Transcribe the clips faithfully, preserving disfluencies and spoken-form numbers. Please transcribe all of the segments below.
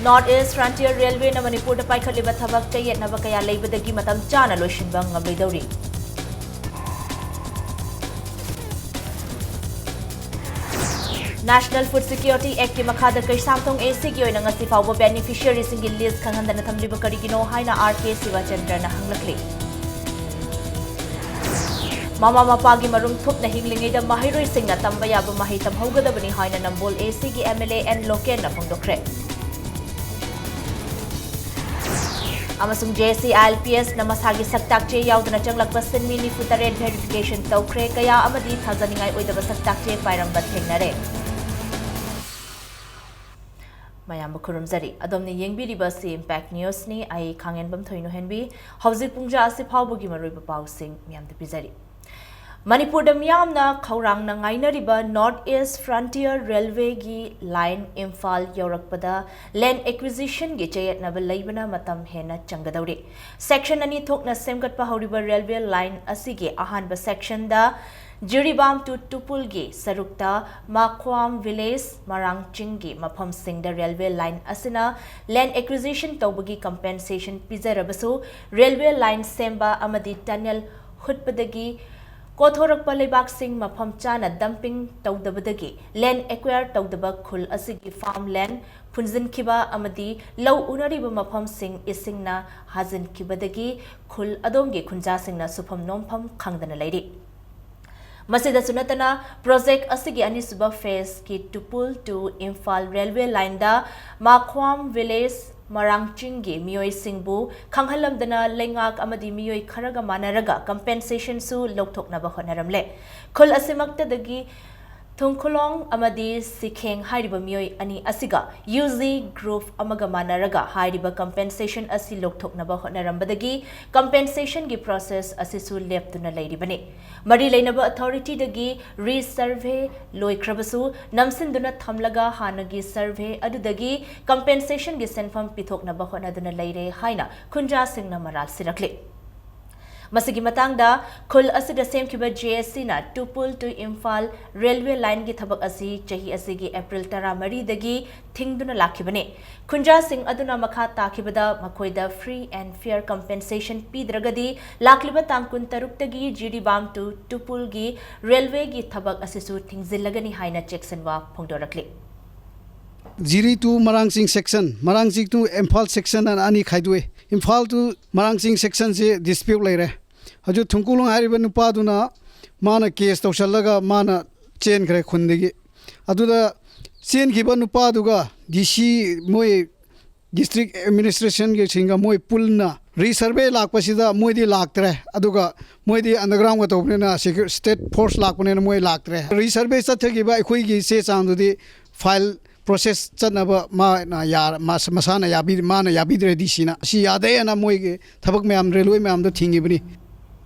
North East Frontier Railwayꯅ ꯃꯅꯤꯄꯨꯔꯗ ꯄꯥꯏꯈꯠꯂꯤꯕ ꯊꯕꯛ ꯆꯌꯦꯠꯅꯕ ꯀꯌꯥ ꯂꯩꯕꯗꯒꯤ ꯃꯇꯝ ꯆꯥꯅ ꯂꯣꯏꯁꯤꯟꯕ ꯉꯝꯂꯣꯏꯗꯧꯔꯤ꯫ National Food Security Actꯀꯤ ꯃꯈꯥꯗ ꯀꯩꯁꯥꯝꯊꯣꯡ ACꯒꯤ ꯑꯣꯏꯅ ꯉꯁꯤ ꯐꯥꯎꯕ beneficiaryꯁꯤꯡꯒꯤ list ꯈꯪꯍꯟꯗꯅ ꯊꯝꯂꯤꯕ ꯀꯔꯤꯒꯤꯅꯣ ꯍꯥꯏꯅ RK ꯁꯤꯕꯆꯟꯗ꯭ꯔꯅ ꯍꯪꯂꯛꯂꯤ꯫ ꯃꯃꯥ ꯃꯄꯥꯒꯤ ꯃꯔꯨꯝ ꯊꯨꯞꯅ ꯍꯤꯡꯂꯤꯉꯩꯗ ꯃꯍꯩꯔꯣꯏꯁꯤꯡꯅ ꯇꯝꯕ ꯌꯥꯕ ꯃꯍꯩ ꯇꯝꯍꯧꯒꯗꯕꯅꯤ ꯍꯥꯏꯅ ꯅꯝꯕꯣꯜ ACꯒꯤ MLA N ꯂꯣꯀꯦꯟꯅ ꯐꯣꯡꯗꯣꯛꯈ꯭ꯔꯦ꯫ ꯑꯃꯁꯨꯡ JAC ILPSꯅ ꯃꯁꯥꯒꯤ ꯁꯛꯇꯥꯛ ꯆꯦ ꯌꯥꯎꯗꯅ ꯆꯪꯂꯛꯄ ꯁꯤꯟꯃꯤ ꯅꯤꯐꯨ ꯇꯔꯦꯠ verification ꯇꯧꯈ꯭ꯔꯦ꯫ ꯀꯌꯥ ꯑꯃꯗꯤ ꯊꯥꯖꯅꯤꯡꯉꯥꯏ ꯑꯣꯏꯗꯕ ꯁꯛꯇꯥꯛ ꯆꯦ ꯄꯥꯏꯔꯝꯕ ꯊꯦꯡꯅꯔꯦ꯫ ꯃꯌꯥꯝꯕꯨ ꯈꯨꯔꯨꯝꯖꯔꯤ꯫ ꯑꯗꯣꯝꯅ ꯌꯦꯡꯕꯤꯔꯤꯕ ꯑꯁꯤ Impact Newsꯅꯤ꯫ ꯑꯩ ꯈꯥꯡꯉꯦꯟꯕꯝ ꯊꯣꯏꯅꯨꯍꯦꯟꯕꯤ꯫ ꯍꯧꯖꯤꯛ ꯄꯨꯡꯖꯥ ꯑꯁꯤ ꯐꯥꯎꯕꯒꯤ ꯃꯔꯨꯑꯣꯏꯕ ꯄꯥꯎꯁꯤꯡ ꯃꯌꯥꯝꯗ ꯄꯤꯖꯔꯤ꯫ ꯃꯅꯤꯄꯨꯔꯗ ꯃꯤꯌꯥꯝꯅ ꯈꯧꯔꯥꯡꯅ ꯉꯥꯏꯅꯔꯤꯕ North East Frontier Railwayꯒꯤ line Imphal ꯌꯧꯔꯛꯄꯗ land acquisitionꯒꯤ ꯆꯌꯦꯠꯅꯕ ꯂꯩꯕꯅ ꯃꯇꯝ ꯍꯦꯟꯅ ꯆꯪꯒꯗꯧꯔꯤ꯫ Section ꯑꯅꯤ ꯊꯣꯛꯅ ꯁꯦꯝꯒꯠꯄ ꯍꯧꯔꯤꯕ railway line ꯑꯁꯤꯒꯤ ꯑꯍꯥꯟꯕ sectionꯗ ꯖꯤꯔꯤꯕꯥꯝ to ꯇꯨꯄꯨꯜꯒꯤ ꯁꯔꯨꯛꯇ ꯃꯥꯈ꯭ꯋꯥꯝ village, ꯃꯔꯥꯡ ꯆꯤꯡꯒꯤ ꯃꯐꯝꯁꯤꯡꯗ railway line ꯑꯁꯤꯅ land acquisition ꯇꯧꯕꯒꯤ compensation ꯄꯤꯖꯔꯕꯁꯨ, railway line ꯁꯦꯝꯕ ꯑꯃꯗꯤ tunnel ꯍꯨꯠꯄꯗꯒꯤ ꯀꯣꯊꯣꯔꯛꯄ ꯂꯩꯕꯥꯛꯁꯤꯡ ꯃꯐꯝ ꯆꯥꯅ dumping ꯇꯧꯗꯕꯗꯒꯤ land acquire ꯇꯧꯗꯕ ꯈꯨꯜ ꯑꯁꯤꯒꯤ farmland ꯐꯨꯟꯖꯤꯟꯈꯤꯕ ꯑꯃꯗꯤ ꯂꯧ ꯎꯅꯔꯤꯕ ꯃꯐꯝꯁꯤꯡ ꯏꯁꯤꯡꯅ ꯍꯥꯖꯤꯟꯈꯤꯕꯗꯒꯤ ꯈꯨꯜ ꯑꯗꯣꯝꯒꯤ ꯈꯨꯟꯖꯥꯁꯤꯡꯅ ꯁꯨꯐꯝ ꯅꯣꯝꯐꯝ ꯈꯪꯗꯅ ꯂꯩꯔꯤ꯫ ꯃꯁꯤꯗꯁꯨ ꯅꯠꯇꯅ, project ꯑꯁꯤꯒꯤ ꯑꯅꯤꯁꯨꯕ phaseꯀꯤ ꯇꯨꯄꯨꯜ to ꯏꯝꯐꯥꯜ railway lineꯗ ꯃꯥꯈ꯭ꯋꯥꯝ village, ꯃꯔꯥꯡ ꯆꯤꯡꯒꯤ ꯃꯤꯑꯣꯏꯁꯤꯡꯕꯨ ꯈꯪꯍꯜꯂꯝꯗꯅ ꯂꯩꯉꯥꯛ ꯑꯃꯗꯤ ꯃꯤꯑꯣꯏ ꯈꯔꯒ ꯃꯥꯟꯅꯔꯒ compensationꯁꯨ ꯂꯧꯊꯣꯛꯅꯕ ꯍꯣꯠꯅꯔꯝꯂꯦ꯫ ꯈꯨꯜ ꯑꯁꯤꯃꯛꯇꯗꯒꯤ ꯊꯨꯡꯈꯨꯂꯣꯡ ꯑꯃꯗꯤ ꯁꯤꯈꯦꯡ ꯍꯥꯏꯔꯤꯕ ꯃꯤꯑꯣꯏ ꯑꯅꯤ ꯑꯁꯤꯒ UG group ꯑꯃꯒ ꯃꯥꯟꯅꯔꯒ ꯍꯥꯏꯔꯤꯕ compensation ꯑꯁꯤ ꯂꯧꯊꯣꯛꯅꯕ ꯍꯣꯠꯅꯔꯝꯕꯗꯒꯤ compensationꯒꯤ process ꯑꯁꯤꯁꯨ ꯂꯦꯞꯇꯨꯅ ꯂꯩꯔꯤꯕꯅꯤ꯫ ꯃꯔꯤ ꯂꯩꯅꯕ authorityꯗꯒꯤ re-survey ꯂꯣꯏꯈ꯭ꯔꯕꯁꯨ, ꯅꯝꯁꯤꯟꯗꯨꯅ ꯊꯝꯂꯒ ꯍꯥꯟꯅꯒꯤ survey ꯑꯗꯨꯗꯒꯤ compensationꯒꯤ ꯁꯦꯟꯐꯝ ꯄꯤꯊꯣꯛꯅꯕ ꯍꯣꯠꯅꯗꯨꯅ ꯂꯩꯔꯦ ꯍꯥꯏꯅ ꯈꯨꯟꯖꯥꯁꯤꯡꯅ ꯃꯔꯥꯜ ꯁꯤꯔꯛꯂꯤ꯫ ꯃꯁꯤꯒꯤ ꯃꯇꯥꯡꯗ ꯈꯨꯜ ꯑꯁꯤꯗ ꯁꯦꯝꯈꯤꯕ J S C ꯅ ꯇꯨꯄꯨꯜ to ꯏꯝꯐꯥꯜ ꯔꯦꯜꯋꯦ ꯂꯥꯏꯟꯒꯤ ꯊꯕꯛ ꯑꯁꯤ ꯆꯍꯤ ꯑꯁꯤꯒꯤ ꯑꯦꯄ꯭ꯔꯤꯜ ꯇꯔꯥꯃꯔꯤꯗꯒꯤ ꯊꯤꯡꯗꯨꯅ ꯂꯥꯛꯈꯤꯕꯅꯤ꯫ ꯈꯨꯟꯖꯥꯁꯤꯡ ꯑꯗꯨꯅ ꯃꯈꯥ ꯇꯥꯈꯤꯕꯗ ꯃꯈꯣꯏꯗ free and fair compensation ꯄꯤꯗ꯭ꯔꯒꯗꯤ ꯂꯥꯛꯂꯤꯕ ꯇꯥꯡ ꯀꯨꯟꯇꯔꯨꯛꯇꯒꯤ ꯖꯤꯔꯤꯕꯥꯝ to ꯇꯨꯄꯨꯜꯒꯤ ꯔꯦꯜꯋꯦꯒꯤ ꯊꯕꯛ ꯑꯁꯤꯁꯨ ꯊꯤꯡꯖꯤꯜꯂꯒꯅꯤ ꯍꯥꯏꯅ ꯆꯦꯛꯁꯤꯟꯋꯥ ꯐꯣꯡꯗꯣꯔꯛꯂꯤ꯫ ꯖꯤꯔꯤ to ꯃꯔꯥꯡꯆꯤꯡ section, ꯃꯔꯥꯡꯆꯤꯡ to Imphal section ꯑꯅ ꯑꯅꯤ ꯈꯥꯏꯗꯣꯛꯑꯦ꯫ ꯏꯝꯐꯥꯜ to ꯃꯔꯥꯡꯆꯤꯡ sectionꯁꯦ dispute ꯂꯩꯔꯦ꯫ ꯍꯧꯖꯤꯛ ꯊꯨꯡꯀꯨꯂꯣꯡ ꯍꯥꯏꯔꯤꯕ ꯅꯨꯄꯥꯗꯨꯅ ꯃꯥꯅ case ꯇꯧꯁꯜꯂꯒ ꯃꯥꯅ ꯆꯦꯟꯈ꯭ꯔꯦ ꯈꯨꯟꯗꯒꯤ꯫ ꯑꯗꯨꯗ ꯆꯦꯟꯈꯤꯕ ꯅꯨꯄꯥꯗꯨꯒ D C ꯃꯣꯏ district administrationꯒꯤꯁꯤꯡꯒ ꯃꯣꯏ ꯄꯨꯟꯅ resurvey ꯂꯥꯛꯄꯁꯤꯗ ꯃꯣꯏꯗꯤ ꯂꯥꯛꯇ꯭ꯔꯦ꯫ ꯑꯗꯨꯒ ꯃꯣꯏꯗꯤ undergroundꯒ ꯇꯧꯕꯅꯤꯅ, secure state force ꯂꯥꯛꯄꯅꯤꯅ ꯃꯣꯏ ꯂꯥꯛꯇ꯭ꯔꯦ꯫ Resurvey ꯆꯠꯊꯈꯤꯕ ꯑꯩꯈꯣꯏꯒꯤ ꯆꯦ ꯆꯥꯡꯗꯨꯗꯤ file process ꯆꯠꯅꯕ ꯃꯥꯅ ꯌꯥ-, ꯃꯁ-, ꯃꯁꯥꯅ ꯌꯥꯕꯤ-, ꯃꯥꯅ ꯌꯥꯕꯤꯗ꯭ꯔꯦ, D Cꯅ꯫ ꯑꯁꯤ ꯌꯥꯗꯦꯅ ꯃꯣꯏꯒꯤ ꯊꯕꯛ ꯃꯌꯥꯝ, ꯔꯦꯜꯋꯦ ꯃꯌꯥꯝꯗꯣ ꯊꯤꯡꯉꯤꯕꯅꯤ꯫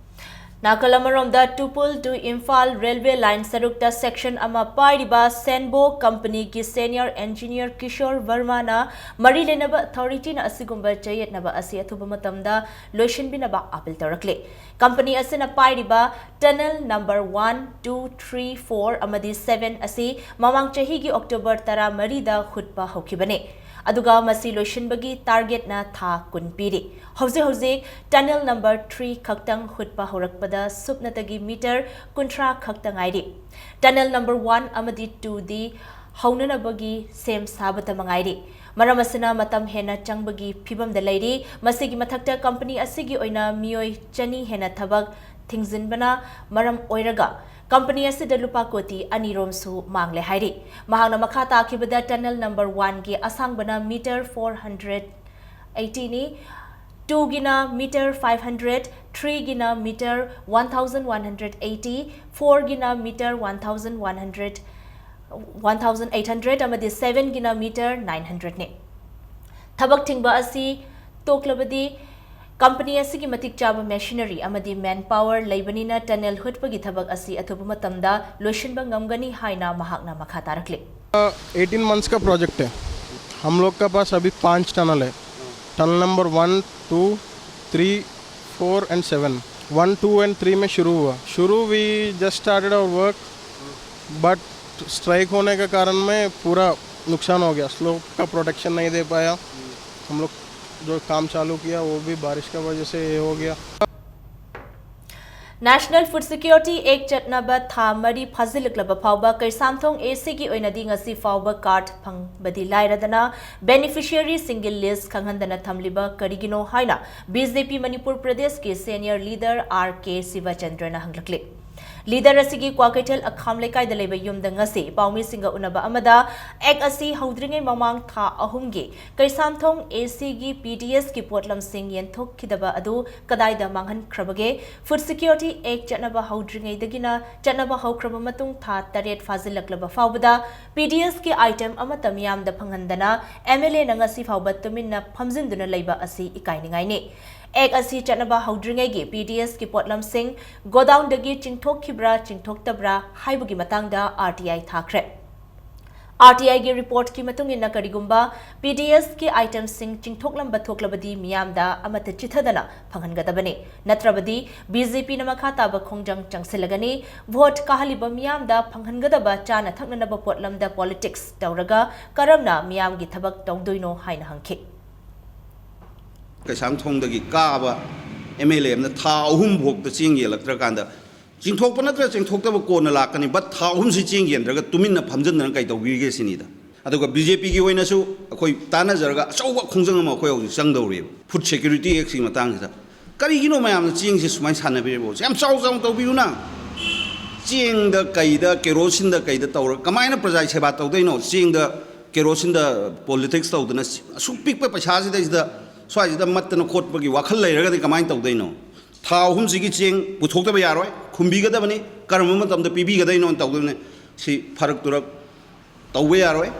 ꯅꯥꯀꯜ ꯑꯃꯔꯣꯝꯗ, ꯇꯨꯄꯨꯜ to ꯏꯝꯐꯥꯜ ꯔꯦꯜꯋꯦ ꯂꯥꯏꯟ ꯁꯔꯨꯛꯇ section ꯑꯃ ꯄꯥꯏꯔꯤꯕ ꯁꯦꯟꯕꯣ ꯀꯝꯄꯅꯤꯒꯤ senior engineer ꯀꯤꯁꯣꯔ ꯚꯔꯃꯥꯅ ꯃꯔꯤ ꯂꯩꯅꯕ ꯑꯊꯣꯔꯤꯇꯤꯅ ꯑꯁꯤꯒꯨꯝꯕ ꯆꯌꯦꯠꯅꯕ ꯑꯁꯤ ꯑꯊꯨꯕ ꯃꯇꯝꯗ ꯂꯣꯏꯁꯤꯟꯕꯤꯅꯕ ꯑꯥꯄꯤꯜ ꯇꯧꯔꯛꯂꯤ꯫ ꯀꯝꯄꯅꯤ ꯑꯁꯤꯅ ꯄꯥꯏꯔꯤꯕ tunnel number one, two, three, four ꯑꯃꯗꯤ seven ꯑꯁꯤ ꯃꯃꯥꯡ ꯆꯍꯤꯒꯤ ꯑꯣꯛꯇꯣꯕꯔ ꯇꯔꯥꯃꯔꯤꯗ ꯍꯨꯠꯄ ꯍꯧꯈꯤꯕꯅꯤ꯫ ꯑꯗꯨꯒ ꯃꯁꯤ ꯂꯣꯏꯁꯤꯟꯕꯒꯤ targetꯅ ꯊꯥ ꯀꯨꯟ ꯄꯤꯔꯤ꯫ ꯍꯧꯖꯤꯛ ꯍꯧꯖꯤꯛ tunnel number three ꯈꯛꯇꯪ ꯍꯨꯠꯄ ꯍꯧꯔꯛꯄꯗ ꯁꯨꯞꯅꯇꯒꯤ meter ꯀꯨꯟꯊ꯭ꯔꯥ ꯈꯛꯇ ꯉꯥꯏꯔꯤ꯫ Tunnel number one ꯑꯃꯗꯤ twoꯗꯤ ꯍꯧꯅꯅꯕꯒꯤ ꯁꯦꯝ ꯁꯥꯕꯇ ꯃꯉꯥꯏꯔꯤ꯫ ꯃꯔꯝ ꯑꯁꯤꯅ ꯃꯇꯝ ꯍꯦꯟꯅ ꯆꯪꯕꯒꯤ ꯐꯤꯚꯝꯗ ꯂꯩꯔꯤ꯫ ꯃꯁꯤꯒꯤ ꯃꯊꯛꯇ ꯀꯝꯄꯅꯤ ꯑꯁꯤꯒꯤ ꯑꯣꯏꯅ ꯃꯤꯑꯣꯏ ꯆꯅꯤ ꯍꯦꯟꯅ ꯊꯕꯛ ꯊꯤꯡꯖꯤꯟꯕꯅ ꯃꯔꯝ ꯑꯣꯏꯔꯒ ꯀꯝꯄꯅꯤ ꯑꯁꯤꯗ ꯂꯨꯄꯥ ꯀꯣꯇꯤ ꯑꯅꯤꯔꯣꯝꯁꯨ ꯃꯥꯡꯂꯦ ꯍꯥꯏꯔꯤ꯫ ꯃꯍꯥꯛꯅ ꯃꯈꯥ ꯇꯥꯈꯤꯕꯗ tunnel number oneꯒꯤ ꯑꯁꯥꯡꯕꯅ meter four hundred eightyꯅꯤ, twoꯒꯤꯅ meter five hundred, threeꯒꯤꯅ meter one thousand one hundred eighty, fourꯒꯤꯅ meter one thousand one hundred, one thousand eight hundred ꯑꯃꯗꯤ sevenꯒꯤꯅ meter nine hundredꯅꯤ꯫ ꯊꯕꯛ ꯊꯤꯡꯕ ꯑꯁꯤ ꯇꯣꯛꯂꯕꯗꯤ ꯀꯝꯄꯅꯤ ꯑꯁꯤꯒꯤ ꯃꯇꯤꯛ ꯆꯥꯕ machinery ꯑꯃꯗꯤ manpower ꯂꯩꯕꯅꯤꯅ tunnel ꯍꯨꯠꯄꯒꯤ ꯊꯕꯛ ꯑꯁꯤ ꯑꯊꯨꯕ ꯃꯇꯝꯗ ꯂꯣꯏꯁꯤꯟꯕ ꯉꯝꯒꯅꯤ ꯍꯥꯏꯅ ꯃꯍꯥꯛꯅ ꯃꯈꯥ ꯇꯥꯔꯛꯂꯤ꯫ एटीन मंथ्स का प्रोजेक्ट है। हम लोग का पास अभी पांच टनल है, tunnel number one, two, three, four and seven। One, two and three में शुरू हुआ। शुरू, we just started our work, but strike होने के कारण में पूरा नुकसान हो गया। स्लोप का प्रोटेक्शन नहीं दे पाया। हम लोग जो काम चालू किया, वो भी बारिश की वजह से ये हो गया। National Food Security Act ꯆꯠꯅꯕ ꯊꯥ ꯃꯔꯤ ꯐꯥꯖꯤꯜꯂꯛꯂꯕ ꯐꯥꯎꯕ ꯀꯩꯁꯥꯝꯊꯣꯡ ꯑꯦ ꯁꯤꯒꯤ ꯑꯣꯏꯅꯗꯤ ꯉꯁꯤ ꯐꯥꯎꯕ ꯀꯥꯔꯗ ꯐꯪꯕꯗꯤ ꯂꯥꯏꯔꯗꯅ, ꯕꯦꯅꯤꯐꯤꯁꯤꯌꯔꯤꯁꯤꯡꯒꯤ ꯂꯤꯁ ꯈꯪꯍꯟꯗꯅ ꯊꯝꯂꯤꯕ ꯀꯔꯤꯒꯤꯅꯣ ꯍꯥꯏꯅ ꯕꯤ ꯖꯦ ꯄꯤ ꯃꯅꯤꯄꯨꯔ ꯄ꯭ꯔꯗꯦꯁꯀꯤ ꯁꯦꯅꯤꯌꯔ ꯂꯤꯗꯔ ꯑꯥꯔ ꯀꯦ ꯁꯤꯕꯆꯟꯗ꯭ꯔꯅ ꯍꯪꯂꯛꯂꯤ꯫ ꯂꯤꯗꯔ ꯑꯁꯤꯒꯤ ꯀ꯭ꯋꯥꯀꯩꯊꯦꯜ ꯑꯈꯥꯝ ꯂꯩꯀꯥꯏꯗ ꯂꯩꯕ ꯌꯨꯝꯗ ꯉꯁꯤ ꯄꯥꯎꯃꯤꯁꯤꯡꯒ ꯎꯅꯕ ꯑꯃꯗ ꯑꯦꯛ ꯑꯁꯤ ꯍꯧꯗ꯭ꯔꯤꯉꯩ ꯃꯃꯥꯡ ꯊꯥ ꯑꯍꯨꯝꯒꯤ ꯀꯩꯁꯥꯝꯊꯣꯡ ꯑꯦ ꯁꯤꯒꯤ ꯄꯤ ꯗꯤ ꯑꯦꯁꯀꯤ ꯄꯣꯠꯂꯝꯁꯤꯡ ꯌꯦꯟꯊꯣꯛꯈꯤꯗꯕ ꯑꯗꯨ ꯀꯗꯥꯏꯗ ꯃꯥꯡꯍꯟꯈ꯭ꯔꯕꯒꯦ? ꯐꯨꯗ ꯁꯤꯀ꯭ꯌꯣꯔꯤꯇꯤ ꯑꯦꯛ ꯆꯠꯅꯕ ꯍꯧꯗ꯭ꯔꯤꯉꯩꯗꯒꯤꯅ ꯆꯠꯅꯕ ꯍꯧꯈ꯭ꯔꯕ ꯃꯇꯨꯡ ꯊꯥ ꯇꯔꯦꯠ ꯐꯥꯖꯤꯜꯂꯛꯂꯕ ꯐꯥꯎꯕꯗ ꯄꯤ ꯗꯤ ꯑꯦꯁꯀꯤ ꯑꯥꯏꯇꯦꯝ ꯑꯃꯠꯇ ꯃꯤꯌꯥꯝꯗ ꯐꯪꯍꯟꯗꯅ ꯑꯦꯝ ꯑꯦꯜ ꯑꯦꯅ ꯉꯁꯤ ꯐꯥꯎꯕ ꯇꯨꯃꯤꯟꯅ ꯐꯝꯖꯤꯟꯗꯨꯅ ꯂꯩꯕ ꯑꯁꯤ ꯏꯀꯥꯏꯅꯤꯡꯉꯥꯏꯅꯤ꯫ ꯑꯦꯛ ꯑꯁꯤ ꯆꯠꯅꯕ ꯍꯧꯗ꯭ꯔꯤꯉꯩꯒꯤ ꯄꯤ ꯗꯤ ꯑꯦꯁꯀꯤ ꯄꯣꯠꯂꯝꯁꯤꯡ ꯒꯣꯗꯥꯎꯟꯗꯒꯤ ꯆꯤꯡꯊꯣꯛꯈꯤꯕ꯭ꯔꯥ ꯆꯤꯡꯊꯣꯛꯇꯕ꯭ꯔꯥ ꯍꯥꯏꯕꯒꯤ ꯃꯇꯥꯡꯗ ꯑꯥꯔ ꯇꯤ ꯑꯥꯏ ꯊꯥꯈ꯭ꯔꯦ꯫ ꯑꯥꯔ ꯇꯤ ꯑꯥꯏꯒꯤ ꯔꯤꯄꯣꯔꯠꯀꯤ ꯃꯇꯨꯡ ꯏꯟꯅ ꯀꯔꯤꯒꯨꯝꯕ ꯄꯤ ꯗꯤ ꯑꯦꯁꯀꯤ ꯑꯥꯏꯇꯦꯝꯁꯤꯡ ꯆꯤꯡꯊꯣꯛꯂꯝꯕ ꯊꯣꯛꯂꯕꯗꯤ ꯃꯤꯌꯥꯝꯗ ꯑꯃꯠꯇ ꯆꯤꯊꯗꯅ ꯐꯪꯍꯟꯒꯗꯕꯅꯤ꯫ ꯅꯠꯇ꯭ꯔꯕꯗꯤ ꯕꯤ ꯖꯦ ꯄꯤꯅ ꯃꯈꯥ ꯇꯥꯕ ꯈꯣꯡꯖꯪ ꯆꯪꯁꯤꯜꯂꯒꯅꯤ꯫ ꯚꯣꯠ ꯀꯥꯍꯜꯂꯤꯕ ꯃꯤꯌꯥꯝꯗ ꯐꯪꯍꯟꯒꯗꯕ ꯆꯥꯅ ꯊꯛꯅꯅꯕ ꯄꯣꯠꯂꯝꯗ ꯄꯣꯂꯤꯇꯤꯛꯁ ꯇꯧꯔꯒ ꯀꯔꯝꯅ ꯃꯤꯌꯥꯝꯒꯤ ꯊꯕꯛ ꯇꯧꯗꯣꯏꯅꯣ ꯍꯥꯏꯅ ꯍꯪꯈꯤ꯫ ꯀꯩꯁꯥꯝꯊꯣꯡꯗꯒꯤ ꯀꯥꯕ ꯑꯦꯝ ꯑꯦꯜ ꯑꯦ ꯑꯃꯅ ꯊꯥ ꯑꯍꯨꯝ ꯐꯥꯎꯗ ꯆꯦꯡ ꯌꯦꯜꯂꯛꯇ꯭ꯔꯀꯥꯟꯗ, ꯆꯤꯡꯊꯣꯛꯄ ꯅꯠꯇ꯭ꯔ ꯆꯤꯡꯊꯣꯛꯇꯕ ꯀꯣꯟꯅ ꯂꯥꯛꯀꯅꯤ, ꯕꯠ ꯊꯥ ꯑꯍꯨꯝꯁꯤ ꯆꯦꯡ ꯌꯦꯟꯗ꯭ꯔꯒ ꯇꯨꯃꯤꯟꯅ ꯐꯝꯖꯤꯟꯗꯅ ꯀꯩ ꯇꯧꯕꯤꯔꯤꯒꯦ ꯁꯤꯅꯤꯗ꯫ ꯑꯗꯨꯒ ꯕꯤ ꯖꯦ ꯄꯤꯒꯤ ꯑꯣꯏꯅꯁꯨ ꯑꯩꯈꯣꯏ ꯇꯥꯟꯅꯖꯔꯒ ꯑꯆꯧꯕ ꯈꯣꯡꯖꯪ ꯑꯃ ꯑꯩꯈꯣꯏ ꯍꯧꯖꯤꯛ ꯆꯪꯗꯧꯔꯤꯕ ꯐꯨꯗ ꯁꯦꯀ꯭ꯌꯨꯔꯤꯇꯤ ꯑꯦꯛꯁꯀꯤ ꯃꯇꯥꯡꯁꯤꯗ꯫ ꯀꯔꯤꯒꯤꯅꯣ ꯃꯌꯥꯝꯅ ꯆꯦꯡꯁꯦ ꯁꯨꯃꯥꯏꯅ ꯁꯥꯟꯅꯕꯤꯔꯤꯕꯣ? ꯌꯥꯝ ꯆꯥꯎ ꯆꯥꯎꯅ ꯇꯧꯕꯤꯌꯨꯅ꯫ ꯆꯦꯡꯗ ꯀꯩꯗ, ꯀꯦꯔꯣꯁꯤꯟꯗ ꯀꯩꯗ ꯇꯧꯔꯒ ꯀꯃꯥꯏꯅ ꯄ꯭ꯔꯖꯥꯒꯤ ꯁꯦꯕꯥ ꯇꯧꯗꯣꯏꯅꯣ? ꯆꯦꯡꯗ, ꯀꯦꯔꯣꯁꯤꯟꯗ ꯄꯣꯂꯤꯇꯤꯛꯁ ꯇꯧꯗꯅ ꯑꯁꯨꯛ ꯄꯤꯛꯄ ꯄꯩꯁꯥꯁꯤꯗꯩꯁꯤꯗ ꯁ꯭ꯋꯥꯏꯁꯤꯗ ꯃꯠꯇꯅ ꯈꯣꯠꯄꯒꯤ ꯋꯥꯈꯜ ꯂꯩꯔꯒꯗꯤ ꯀꯃꯥꯏꯅ ꯇꯧꯗꯣꯏꯅꯣ? ꯊꯥ ꯑꯍꯨꯝꯁꯤꯒꯤ ꯆꯦꯡ ꯄꯨꯊꯣꯛꯇꯕ ꯌꯥꯔꯣꯏ, ꯈꯨꯝꯕꯤꯒꯗꯕꯅꯤ, ꯀꯔꯝꯕ ꯃꯇꯝꯗ ꯄꯤꯕꯤꯒꯗꯣꯏꯅꯣ ꯇꯧꯗꯣꯏꯅꯦ꯫ ꯁꯤ ꯐꯔꯛ ꯇꯨꯔꯛ ꯇꯧꯕ ꯌꯥꯔꯣꯏ꯫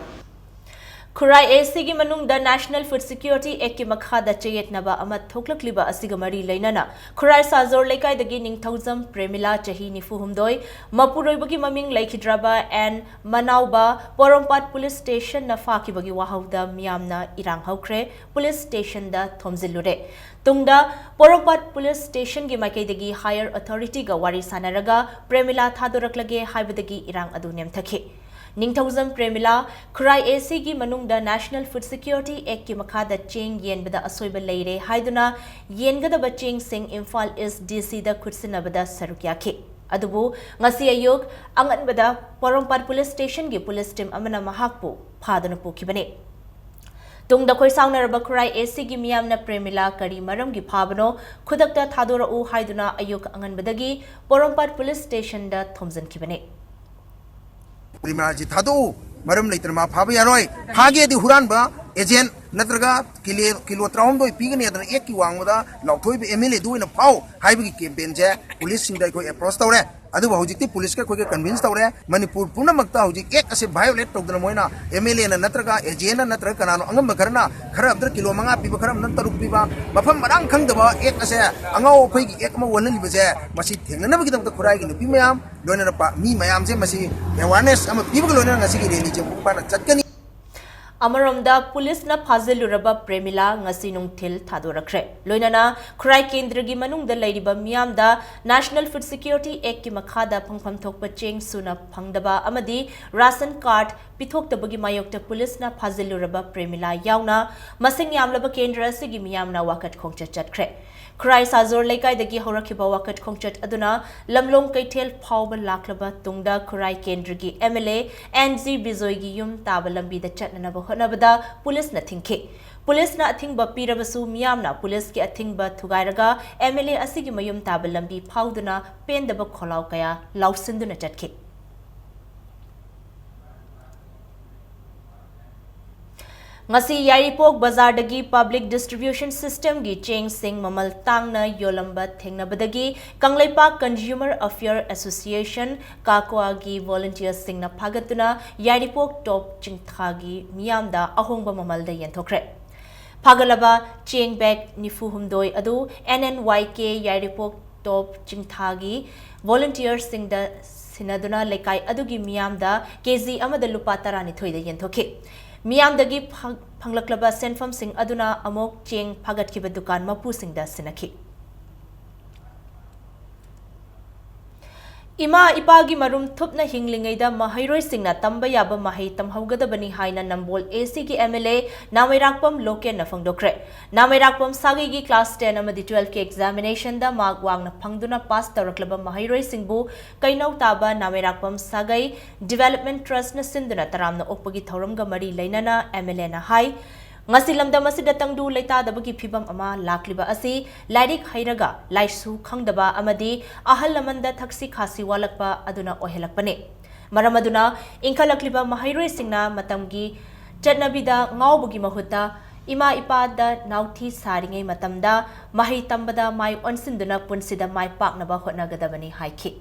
ꯈꯨꯔꯥꯏ ꯑꯦ ꯁꯤꯒꯤ ꯃꯅꯨꯡꯗ National Food Security Actꯀꯤ ꯃꯈꯥꯗ ꯆꯌꯦꯠꯅꯕ ꯑꯃ ꯊꯣꯛꯂꯛꯂꯤꯕ ꯑꯁꯤꯒ ꯃꯔꯤ ꯂꯩꯅꯅ ꯈꯨꯔꯥꯏ ꯁꯥꯖꯣꯔ ꯂꯩꯀꯥꯏꯗꯒꯤ ꯅꯤꯡꯊꯧꯖꯝ ꯄ꯭ꯔꯦꯃꯤꯂꯥ, ꯆꯍꯤ ꯅꯤꯐꯨ ꯍꯨꯝꯗꯣꯏ, ꯃꯄꯨꯔꯣꯏꯕꯒꯤ ꯃꯃꯤꯡ ꯂꯩꯈꯤꯗ꯭ꯔꯕ ꯑꯦꯟ ꯃꯅꯥꯎꯕ, ꯄꯣꯔꯣꯝꯄꯥꯠ ꯄꯨꯂꯤꯁ ꯁ꯭ꯇꯦꯁꯟꯅ ꯐꯥꯈꯤꯕꯒꯤ ꯋꯥꯍꯧꯗ ꯃꯤꯌꯥꯝꯅ ꯏꯔꯥꯡ ꯍꯧꯈ꯭ꯔꯦ, ꯄꯨꯂꯤꯁ ꯁ꯭ꯇꯦꯁꯟꯗ ꯊꯣꯝꯖꯤꯜꯂꯨꯔꯦ꯫ ꯇꯨꯡꯗ ꯄꯣꯔꯣꯝꯄꯥꯠ ꯄꯨꯂꯤꯁ ꯁ꯭ꯇꯦꯁꯟꯒꯤ ꯃꯥꯏꯀꯩꯗꯒꯤ higher authorityꯒ ꯋꯥꯔꯤ ꯁꯥꯅꯔꯒ ꯄ꯭ꯔꯦꯃꯤꯂꯥ ꯊꯥꯗꯣꯔꯛꯂꯒꯦ ꯍꯥꯏꯕꯗꯒꯤ ꯏꯔꯥꯡ ꯑꯗꯨ ꯅꯦꯝꯊꯈꯤ꯫ ꯅꯤꯡꯊꯧꯖꯝ ꯄ꯭ꯔꯦꯃꯤꯂꯥ, ꯈꯨꯔꯥꯏ ꯑꯦꯁꯤꯒꯤ ꯃꯅꯨꯡꯗ National Food Security Actꯀꯤ ꯃꯈꯥꯗ ꯆꯦꯡ ꯌꯦꯟꯕꯗ ꯑꯁꯣꯏꯕ ꯂꯩꯔꯦ ꯍꯥꯏꯗꯨꯅ ꯌꯦꯟꯒꯗꯕ ꯆꯦꯡꯁꯤꯡ ꯏꯝꯐꯥꯜ ꯏꯁ ꯗꯤꯁꯤꯗ ꯈꯨꯠꯁꯤꯟꯅꯕꯗ ꯁꯔꯨꯛ ꯌꯥꯈꯤ꯫ ꯑꯗꯨꯕꯨ ꯉꯁꯤ ꯑꯌꯨꯛ ꯑꯉꯟꯕꯗ ꯄꯣꯔꯣꯝꯄꯥꯠ ꯄꯨꯂꯤꯁ ꯁ꯭ꯇꯦꯁꯟꯒꯤ ꯄꯨꯂꯤꯁ ꯇꯤꯝ ꯑꯃꯅ ꯃꯍꯥꯛꯄꯨ ꯐꯥꯗꯨꯅ ꯄꯨꯈꯤꯕꯅꯤ꯫ ꯇꯨꯡꯗ ꯈꯣꯏꯁꯥꯎꯅꯔꯕ ꯈꯨꯔꯥꯏ ꯑꯦꯁꯤꯒꯤ ꯃꯤꯌꯥꯝꯅ ꯄ꯭ꯔꯦꯃꯤꯂꯥ ꯀꯔꯤ ꯃꯔꯝꯒꯤ ꯐꯥꯕꯅꯣ, ꯈꯨꯗꯛꯇ ꯊꯥꯗꯣꯔꯛꯎ ꯍꯥꯏꯗꯨꯅ ꯑꯌꯨꯛ ꯑꯉꯟꯕꯗꯒꯤ ꯄꯣꯔꯣꯝꯄꯥꯠ ꯄꯨꯂꯤꯁ ꯁ꯭ꯇꯦꯁꯟꯗ ꯊꯣꯝꯖꯤꯟꯈꯤꯕꯅꯤ꯫ ꯄ꯭ꯔꯦꯃꯤꯂꯥꯁꯤ ꯊꯥꯗꯣꯛꯎ, ꯃꯔꯝ ꯂꯩꯇꯅ ꯃꯥ ꯐꯥꯕ ꯌꯥꯔꯣꯏ, ꯐꯥꯒꯦꯗꯤ ꯍꯨꯔꯥꯟꯕ ꯑꯦꯖꯦꯟ ꯅꯠꯇ꯭ꯔꯒ ꯀꯤꯂꯦ-, ꯀꯤꯂꯣ ꯇꯔꯥꯍꯨꯝꯗꯣꯏ ꯄꯤꯒꯅꯤ ꯑꯗꯨꯅ ꯑꯦꯛꯀꯤ ꯋꯥꯡꯃꯗ ꯂꯥꯎꯊꯣꯛꯏꯕ ꯑꯦꯝ ꯑꯦꯜ ꯑꯦꯗꯨ ꯑꯣꯏꯅ ꯐꯥꯎ ꯍꯥꯏꯕꯒꯤ ꯀꯦꯝꯄꯦꯟꯁꯦ ꯄꯨꯂꯤꯁꯁꯤꯡꯗ ꯑꯩꯈꯣꯏ ꯑꯦꯄ꯭ꯔꯣꯁ ꯇꯧꯔꯦ꯫ ꯑꯗꯨꯕꯨ ꯍꯧꯖꯤꯛꯇꯤ ꯄꯨꯂꯤꯁꯀ ꯑꯩꯈꯣꯏꯒ ꯀꯟꯚꯤꯟꯁ ꯇꯧꯔꯦ꯫ ꯃꯅꯤꯄꯨꯔ ꯄꯨꯝꯅꯃꯛꯇ ꯍꯧꯖꯤꯛ ꯑꯦꯛ ꯑꯁꯦ ꯚꯥꯏꯑꯣꯂꯦꯠ ꯇꯧꯗꯅ ꯃꯣꯏꯅ ꯑꯦꯝ ꯑꯦꯜ ꯑꯦꯅ ꯅꯠꯇ꯭ꯔꯒ ꯑꯦꯖꯦꯟꯅ ꯅꯠꯇ꯭ꯔꯒ ꯀꯅꯥꯅꯣ ꯑꯉꯝꯕ ꯈꯔꯅ ꯈꯔ ꯑꯝꯇ ꯀꯤꯂꯣ ꯃꯉꯥ ꯄꯤꯕ, ꯈꯔ ꯑꯝꯇ ꯇꯔꯨꯛ ꯄꯤꯕ, ꯃꯐꯝ ꯃꯔꯥꯡ ꯈꯪꯗꯕ ꯑꯦꯛ ꯑꯁꯦ ꯑꯉꯥꯎ ꯑꯐꯩꯒꯤ ꯑꯦꯛ ꯑꯃ ꯑꯣꯜꯍꯜꯂꯤꯕꯁꯦ ꯃꯁꯤ ꯊꯦꯡꯅꯅꯕꯒꯤꯗꯃꯛꯇ ꯈꯨꯔꯥꯏꯒꯤ ꯅꯨꯄꯤ ꯃꯌꯥꯝ ꯂꯣꯏꯅꯅ ꯄ-, ꯃꯤ ꯃꯌꯥꯝꯁꯦ ꯃꯁꯤ ꯑꯦꯋꯥꯔꯅꯦꯁ ꯑꯃ ꯄꯤꯕꯒ ꯂꯣꯏꯅꯅ ꯉꯁꯤꯒꯤ ꯔꯦꯂꯤꯁꯦ ꯃꯄꯨꯡ ꯐꯥꯅ ꯆꯠꯀꯅꯤ꯫ ꯑꯃꯔꯣꯝꯗ ꯄꯨꯂꯤꯁꯅ ꯐꯥꯖꯤꯜꯂꯨꯔꯕ ꯄ꯭ꯔꯦꯃꯤꯂꯥ ꯉꯁꯤ ꯅꯨꯡꯊꯤꯜ ꯊꯥꯗꯣꯔꯛꯈ꯭ꯔꯦ꯫ ꯂꯣꯏꯅꯅ ꯈꯨꯔꯥꯏ ꯀꯦꯟꯗ꯭ꯔꯒꯤ ꯃꯅꯨꯡꯗ ꯂꯩꯔꯤꯕ ꯃꯤꯌꯥꯝꯗ National Food Security Actꯀꯤ ꯃꯈꯥꯗ ꯐꯪꯐꯝ ꯊꯣꯛꯄ ꯆꯦꯡ ꯁꯨꯅ ꯐꯪꯗꯕ ꯑꯃꯗꯤ ꯔꯥꯁꯟ ꯀꯥꯔꯗ ꯄꯤꯊꯣꯛꯇꯕꯒꯤ ꯃꯥꯌꯣꯛꯇ ꯄꯨꯂꯤꯁꯅ ꯐꯥꯖꯤꯜꯂꯨꯔꯕ ꯄ꯭ꯔꯦꯃꯤꯂꯥ ꯌꯥꯎꯅ ꯃꯁꯤꯡ ꯌꯥꯝꯂꯕ ꯀꯦꯟꯗ꯭ꯔ ꯑꯁꯤꯒꯤ ꯃꯤꯌꯥꯝꯅ ꯋꯥꯀꯠ ꯈꯣꯡꯆꯠ ꯆꯠꯈ꯭ꯔꯦ꯫ ꯈꯨꯔꯥꯏ ꯁꯥꯖꯣꯔ ꯂꯩꯀꯥꯏꯗꯒꯤ ꯍꯧꯔꯛꯈꯤꯕ ꯋꯥꯀꯠ ꯈꯣꯡꯆꯠ ꯑꯗꯨꯅ ꯂꯝꯂꯣꯡ ꯀꯩꯊꯦꯜ ꯐꯥꯎꯕ ꯂꯥꯛꯂꯕ ꯇꯨꯡꯗ ꯈꯨꯔꯥꯏ ꯀꯦꯟꯗ꯭ꯔꯒꯤ M L A N G ꯕꯤꯖꯣꯏꯒꯤ ꯌꯨꯝ ꯇꯥꯕ ꯂꯝꯕꯤꯗ ꯆꯠꯅꯅꯕ ꯍꯣꯠꯅꯕꯗ ꯄꯨꯂꯤꯁꯅ ꯊꯤꯡꯈꯤ꯫ ꯄꯨꯂꯤꯁꯅ ꯑꯊꯤꯡꯕ ꯄꯤꯔꯕꯁꯨ ꯃꯤꯌꯥꯝꯅ ꯄꯨꯂꯤꯁꯀꯤ ꯑꯊꯤꯡꯕ ꯊꯨꯒꯥꯏꯔꯒ ꯑꯦꯝ ꯑꯦꯜ ꯑꯦ ꯑꯁꯤꯒꯤ ꯃꯌꯨꯝ ꯇꯥꯕ ꯂꯝꯕꯤ ꯐꯥꯎꯗꯨꯅ ꯄꯦꯟꯗꯕ ꯈꯣꯜꯂꯥꯎ ꯀꯌꯥ ꯂꯥꯎꯁꯤꯟꯗꯨꯅ ꯆꯠꯈꯤ꯫ ꯉꯁꯤ ꯌꯥꯏꯔꯤꯄꯣꯛ ꯕꯖꯥꯔꯗꯒꯤ Public Distribution Systemꯒꯤ ꯆꯦꯡꯁꯤꯡ ꯃꯃꯜ ꯇꯥꯡꯅ ꯌꯣꯜꯂꯝꯕ ꯊꯦꯡꯅꯕꯗꯒꯤ ꯀꯪꯂꯩꯄꯥꯛ Consumer Affairs Association, ꯀꯥꯀ꯭ꯋꯥꯒꯤ volunteersꯁꯤꯡꯅ ꯐꯥꯒꯠꯇꯨꯅ ꯌꯥꯏꯔꯤꯄꯣꯛ ꯇꯣꯞ ꯆꯤꯡꯊꯥꯒꯤ ꯃꯤꯌꯥꯝꯗ ꯑꯍꯣꯡꯕ ꯃꯃꯜꯗ ꯌꯦꯟꯊꯣꯛꯈ꯭ꯔꯦ꯫ ꯐꯥꯒꯠꯂꯕ ꯆꯦꯡ bag ꯅꯤꯐꯨ ꯍꯨꯝꯗꯣꯏ ꯑꯗꯨ N N Y K ꯌꯥꯏꯔꯤꯄꯣꯛ ꯇꯣꯞ ꯆꯤꯡꯊꯥꯒꯤ volunteersꯁꯤꯡꯗ ꯁꯤꯟꯅꯗꯨꯅ ꯂꯩꯀꯥꯏ ꯑꯗꯨꯒꯤ ꯃꯤꯌꯥꯝꯗ ꯀꯦꯖꯤ ꯑꯃꯗ ꯂꯨꯄꯥ ꯇꯔꯥꯅꯤꯊꯣꯏꯗ ꯌꯦꯟꯊꯣꯛꯈꯤ꯫ ꯃꯤꯌꯥꯝꯗꯒꯤ ꯐꯪ-, ꯐꯪꯂꯛꯂꯕ ꯁꯦꯟꯐꯝꯁꯤꯡ ꯑꯗꯨꯅ ꯑꯃꯨꯛ ꯆꯦꯡ ꯐꯥꯒꯠꯈꯤꯕ ꯗꯨꯀꯥꯟ ꯃꯄꯨꯁꯤꯡꯗ ꯁꯤꯟꯅꯈꯤ꯫ ꯏꯃꯥ ꯏꯄꯥꯒꯤ ꯃꯔꯨꯝ ꯊꯨꯞꯅ ꯍꯤꯡꯂꯤꯉꯩꯗ ꯃꯍꯩꯔꯣꯏꯁꯤꯡꯅ ꯇꯝꯕ ꯌꯥꯕ ꯃꯍꯩ ꯇꯝꯍꯧꯒꯗꯕꯅꯤ ꯍꯥꯏꯅ ꯅꯝꯕꯣꯜ A Cꯒꯤ M L A ꯅꯥꯃꯩꯔꯥꯛꯄꯝ ꯂꯣꯀꯦꯟꯅ ꯐꯣꯡꯗꯣꯛꯈ꯭ꯔꯦ꯫ ꯅꯥꯃꯩꯔꯥꯛꯄꯝ ꯁꯥꯒꯩꯒꯤ class ten ꯑꯃꯗꯤ twelveꯀꯤ examinationꯗ mark ꯋꯥꯡꯅ ꯐꯪꯗꯨꯅ pass ꯇꯧꯔꯛꯂꯕ ꯃꯍꯩꯔꯣꯏꯁꯤꯡꯕꯨ ꯀꯩꯅꯧ ꯇꯥꯕ ꯅꯥꯃꯩꯔꯥꯛꯄꯝ ꯁꯥꯒꯩ Development Trustꯅ ꯁꯤꯟꯗꯨꯅ ꯇꯔꯥꯝꯅ ꯑꯣꯛꯄꯒꯤ ꯊꯧꯔꯝꯒ ꯃꯔꯤ ꯂꯩꯅꯅ M L Aꯅ ꯍꯥꯏ, ꯉꯁꯤ ꯂꯝꯗꯝ ꯑꯁꯤꯗ ꯇꯪꯗꯨ ꯂꯩꯇꯥꯗꯕꯒꯤ ꯐꯤꯚꯝ ꯑꯃ ꯂꯥꯛꯂꯤꯕ ꯑꯁꯤ ꯂꯥꯏꯔꯤꯛ ꯍꯩꯔꯒ ꯂꯥꯏꯁꯨ ꯈꯪꯗꯕ ꯑꯃꯗꯤ ꯑꯍꯜ ꯂꯃꯟꯗ ꯊꯛꯁꯤ ꯈꯥꯁꯤ ꯋꯥꯠꯂꯛꯄ ꯑꯗꯨꯅ ꯑꯣꯏꯍꯜꯂꯛꯄꯅꯤ꯫ ꯃꯔꯝ ꯑꯗꯨꯅ ꯏꯟꯈꯠꯂꯛꯂꯤꯕ ꯃꯍꯩꯔꯣꯏꯁꯤꯡꯅ ꯃꯇꯝꯒꯤ ꯆꯠꯅꯕꯤꯗ ꯉꯥꯎꯕꯒꯤ ꯃꯍꯨꯠꯇ ꯏꯃꯥ ꯏꯄꯥꯗ ꯅꯥꯎꯊꯤ ꯁꯥꯔꯤꯉꯩ ꯃꯇꯝꯗ ꯃꯍꯩ ꯇꯝꯕꯗ ꯃꯥꯏ ꯑꯣꯟꯁꯤꯟꯗꯨꯅ ꯄꯨꯟꯁꯤꯗ ꯃꯥꯏ ꯄꯥꯛꯅꯕ ꯍꯣꯠꯅꯒꯗꯕꯅꯤ ꯍꯥꯏꯈꯤ꯫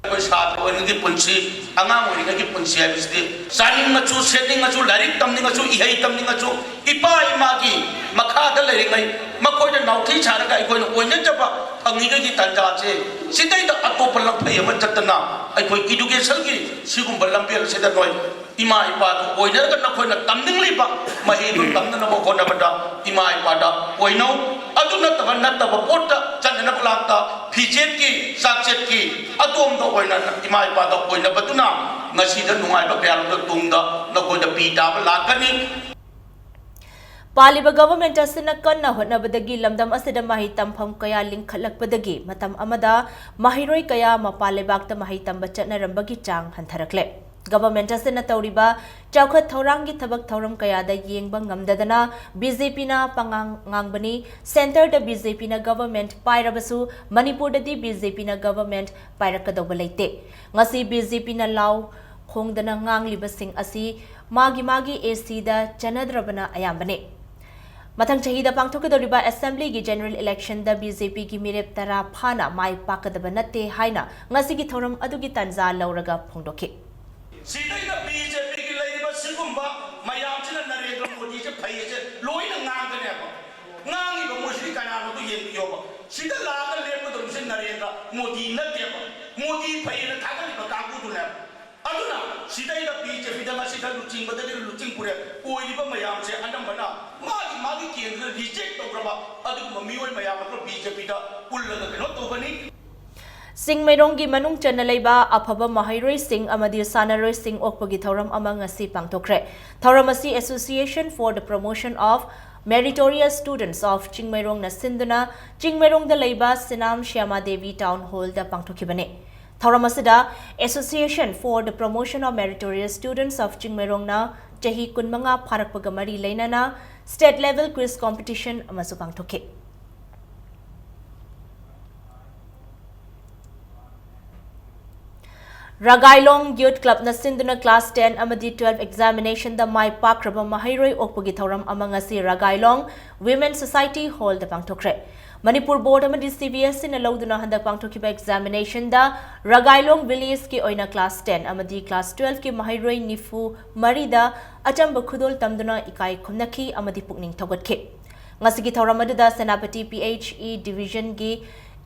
ꯑꯩꯈꯣꯏ ꯁꯥꯇ꯭ꯔ ꯑꯣꯏꯔꯤꯉꯩꯒꯤ ꯄꯨꯟꯁꯤ, ꯑꯉꯥꯡ ꯑꯣꯏꯔꯤꯉꯩꯒꯤ ꯄꯨꯟꯁꯤ ꯍꯥꯏꯕꯁꯤꯗꯤ ꯆꯥꯅꯤꯡꯉꯁꯨ, ꯁꯦꯠꯅꯤꯡꯉꯁꯨ, ꯂꯥꯏꯔꯤꯛ ꯇꯝꯅꯤꯡꯉꯁꯨ, ꯏꯍꯩ ꯇꯝꯅꯤꯡꯉꯁꯨ, ꯏꯄꯥ ꯏꯃꯥꯒꯤ ꯃꯈꯥꯗ ꯂꯩꯔꯤꯉꯩ, ꯃꯈꯣꯏꯗ ꯅꯥꯎꯊꯤ ꯁꯥꯔꯒ ꯑꯩꯈꯣꯏꯅ ꯑꯣꯏꯅꯖꯕ ꯐꯪꯉꯤꯉꯩꯒꯤ ꯇꯥꯟꯖꯥꯁꯦ, ꯁꯤꯗꯩꯗ ꯑꯇꯣꯞꯄ ꯂꯝꯐꯩ ꯑꯃ ꯆꯠꯇꯅ ꯑꯩꯈꯣꯏ educationꯒꯤ ꯁꯤꯒꯨꯝꯕ ꯂꯝꯕꯦꯜ ꯑꯁꯤꯗ ꯅꯣꯏ ꯏꯃꯥ ꯏꯄꯥꯗꯨ ꯑꯣꯏꯅꯔꯒ ꯅꯈꯣꯏꯅ ꯇꯝꯅꯤꯡꯂꯤꯕ ꯃꯍꯩꯗꯨ ꯇꯝꯅꯅꯕ ꯍꯣꯠꯅꯕꯗ ꯏꯃꯥ ꯏꯄꯥꯗ ꯑꯣꯏꯅꯧ꯫ ꯑꯗꯨ ꯅꯠꯇꯕ, ꯅꯠꯇꯕ ꯄꯣꯠꯇ ꯆꯠꯅꯅꯕ ꯂꯥꯛꯇ ꯐꯤꯖꯦꯠꯀꯤ, ꯆꯥꯛꯆꯦꯠꯀꯤ ꯑꯗꯣꯝꯗ ꯑꯣꯏꯅ ꯏꯃꯥ ꯏꯄꯥꯗ ꯑꯣꯏꯅꯕꯗꯨꯅ ꯉꯁꯤꯗ ꯅꯨꯡꯉꯥꯏꯕ ꯀꯌꯥꯔꯣꯝꯗ ꯇꯨꯡꯗ ꯅꯈꯣꯏꯗ ꯄꯤ ꯇꯥꯕ ꯂꯥꯛꯀꯅꯤ꯫ ꯄꯥꯜꯂꯤꯕ government ꯑꯁꯤꯅ ꯀꯟꯅ ꯍꯣꯠꯅꯕꯗꯒꯤ ꯂꯝꯗꯝ ꯑꯁꯤꯗ ꯃꯍꯩ ꯇꯝꯐꯝ ꯀꯌꯥ ꯂꯤꯡꯈꯠꯂꯛꯄꯗꯒꯤ ꯃꯇꯝ ꯑꯃꯗ ꯃꯍꯩꯔꯣꯏ ꯀꯌꯥ ꯃꯄꯥꯟ ꯂꯩꯕꯥꯛꯇ ꯃꯍꯩ ꯇꯝꯕ ꯆꯠꯅꯔꯝꯕꯒꯤ ꯆꯥꯡ ꯍꯟꯊꯔꯛꯂꯦ꯫ Government ꯑꯁꯤꯅ ꯇꯧꯔꯤꯕ ꯆꯥꯎꯈꯠ ꯊꯧꯔꯥꯡꯒꯤ ꯊꯕꯛ ꯊꯧꯔꯝ ꯀꯌꯥꯗ ꯌꯦꯡꯕ ꯉꯝꯗꯗꯅ BJPꯅ ꯄꯉꯥꯡ ꯉꯥꯡꯕꯅꯤ꯫ Centreꯗ BJPꯅ government ꯄꯥꯏꯔꯕꯁꯨ ꯃꯅꯤꯄꯨꯔꯗꯗꯤ BJPꯅ government ꯄꯥꯏꯔꯛꯀꯗꯧꯕ ꯂꯩꯇꯦ꯫ ꯉꯁꯤ BJPꯅ ꯂꯥꯎ ꯈꯣꯡꯗꯅ ꯉꯥꯡꯂꯤꯕꯁꯤꯡ ꯑꯁꯤ ꯃꯥꯒꯤ ꯃꯥꯒꯤ ꯑꯦꯁꯤꯗ ꯆꯟꯅꯗ꯭ꯔꯕꯅ ꯑꯌꯥꯝꯕꯅꯤ꯫ ꯃꯊꯪ ꯆꯍꯤꯗ ꯄꯥꯡꯊꯣꯛꯀꯗꯧꯔꯤꯕ ꯑꯦꯁꯦꯝꯕ꯭ꯂꯤꯒꯤ ꯖꯦꯅꯔꯦꯜ ꯏꯂꯦꯛꯁꯟꯗ ꯕꯤ ꯖꯦ ꯄꯤꯒꯤ ꯃꯤꯔꯦꯞ ꯇꯔꯥ ꯐꯥꯅ ꯃꯥꯏ ꯄꯥꯛꯀꯗꯕ ꯅꯠꯇꯦ ꯍꯥꯏꯅ ꯉꯁꯤꯒꯤ ꯊꯧꯔꯝ ꯑꯗꯨꯒꯤ ꯇꯥꯟꯖꯥ ꯂꯧꯔꯒ ꯐꯣꯡꯗꯣꯛꯈꯤ꯫ ꯁꯤꯗꯩꯗ ꯕꯤ ꯖꯦ ꯄꯤꯒꯤ ꯂꯩꯔꯤꯕ ꯁꯤꯒꯨꯝꯕ ꯃꯌꯥꯝꯁꯤꯅ ꯅꯔꯦꯟꯗ꯭ꯔ ꯃꯣꯗꯤꯁꯦ ꯐꯩꯌꯦꯁꯦ ꯂꯣꯏꯅ ꯉꯥꯡꯒꯅꯦꯕ꯫ ꯉꯥꯡꯉꯤꯕ ꯃꯣꯏꯁꯤꯗꯤ ꯀꯅꯥꯅꯣꯗꯣ ꯌꯦꯡꯕꯤꯌꯣꯕ꯫ ꯁꯤꯗ ꯂꯥꯛꯑꯒ ꯂꯦꯞꯀꯗꯧꯔꯤꯕꯁꯦ ꯅꯔꯦꯟꯗ꯭ꯔ ꯃꯣꯗꯤ ꯅꯠꯇꯦꯕ꯫ ꯃꯣꯗꯤ ꯐꯩꯌꯦꯅ ꯊꯥꯒꯠꯂꯤꯕ ꯀꯥꯡꯕꯨꯗꯨꯅꯦꯕ꯫ ꯑꯗꯨꯅ ꯁꯤꯗꯩꯗ ꯕꯤ ꯖꯦ ꯄꯤꯗ ꯉꯁꯤ ꯈꯔ ꯂꯨꯆꯤꯡꯕꯗꯒꯤ ꯂꯨꯆꯤꯡ ꯄꯨꯔꯦ ꯑꯣꯏꯔꯤꯕ ꯃꯌꯥꯝꯁꯦ ꯑꯅꯝꯕꯅ ꯃꯥꯒꯤ ꯃꯥꯒꯤ ꯀꯦꯟꯗ꯭ꯔꯗ ꯔꯤꯖꯦꯛ ꯇꯧꯈ꯭ꯔꯕ ꯑꯗꯨꯒꯨꯝꯕ ꯃꯤꯑꯣꯏ ꯃꯌꯥꯝ ꯑꯃ ꯕꯤ ꯖꯦ ꯄꯤꯗ ꯄꯨꯜꯂꯒ ꯀꯩꯅꯣ ꯇꯧꯒꯅꯤ꯫ ꯆꯤꯡꯃꯩꯔꯣꯡꯒꯤ ꯃꯅꯨꯡ ꯆꯟꯅ ꯂꯩꯕ ꯑꯐꯕ ꯃꯍꯩꯔꯣꯏꯁꯤꯡ ꯑꯃꯗꯤ ꯁꯥꯟꯅꯔꯣꯏꯁꯤꯡ ꯑꯣꯛꯄꯒꯤ ꯊꯧꯔꯝ ꯑꯃ ꯉꯁꯤ ꯄꯥꯡꯊꯣꯛꯈ꯭ꯔꯦ꯫ ꯊꯧꯔꯝ ꯑꯁꯤ Association for the Promotion of Meritorious Students of ꯆꯤꯡꯃꯩꯔꯣꯡꯅ ꯁꯤꯟꯗꯨꯅ ꯆꯤꯡꯃꯩꯔꯣꯡꯗ ꯂꯩꯕ ꯁꯤꯅꯥꯝ ꯁ꯭ꯌꯥꯃꯥ ꯗꯦꯕꯤ ꯇꯥꯎꯟ ꯍꯣꯜꯗ ꯄꯥꯡꯊꯣꯛꯈꯤꯕꯅꯤ꯫ ꯊꯧꯔꯝ ꯑꯁꯤꯗ Association for the Promotion of Meritorious Students of ꯆꯤꯡꯃꯩꯔꯣꯡꯅ ꯆꯍꯤ ꯀꯨꯟꯃꯉꯥ ꯐꯥꯔꯛꯄꯒ ꯃꯔꯤ ꯂꯩꯅꯅ state level quiz competition ꯑꯃꯁꯨ ꯄꯥꯡꯊꯣꯛꯈꯤ꯫ ꯔꯒꯥꯏꯂꯣꯡ ꯌꯨꯊ ꯀ꯭ꯂꯕꯅ ꯁꯤꯟꯗꯨꯅ class ten ꯑꯃꯗꯤ twelve examinationꯗ ꯃꯥꯏ ꯄꯥꯛꯈ꯭ꯔꯕ ꯃꯍꯩꯔꯣꯏ ꯑꯣꯛꯄꯒꯤ ꯊꯧꯔꯝ ꯑꯃ ꯉꯁꯤ ꯔꯒꯥꯏꯂꯣꯡ Women Society ꯍꯣꯜꯗ ꯄꯥꯡꯊꯣꯛꯈ꯭ꯔꯦ꯫ ꯃꯅꯤꯄꯨꯔ ꯕꯣꯔꯗ ꯑꯃꯗꯤ ꯁꯤ ꯕꯤ ꯑꯦꯁ ꯏꯅ ꯂꯧꯗꯨꯅ ꯍꯟꯗꯛ ꯄꯥꯡꯊꯣꯛꯈꯤꯕ examinationꯗ ꯔꯒꯥꯏꯂꯣꯡ ꯚꯤꯂꯦꯖꯀꯤ ꯑꯣꯏꯅ class ten ꯑꯃꯗꯤ class twelveꯀꯤ ꯃꯍꯩꯔꯣꯏ ꯅꯤꯐꯨ ꯃꯔꯤꯗ ꯑꯆꯝꯕ ꯈꯨꯗꯣꯜ ꯇꯝꯗꯨꯅ ꯏꯀꯥꯏ ꯈꯨꯝꯅꯈꯤ ꯑꯃꯗꯤ ꯄꯨꯛꯅꯤꯡ ꯊꯧꯒꯠꯈꯤ꯫ ꯉꯁꯤꯒꯤ ꯊꯧꯔꯝ ꯑꯗꯨꯗ ꯁꯦꯅꯥꯄꯇꯤ P H E divisionꯒꯤ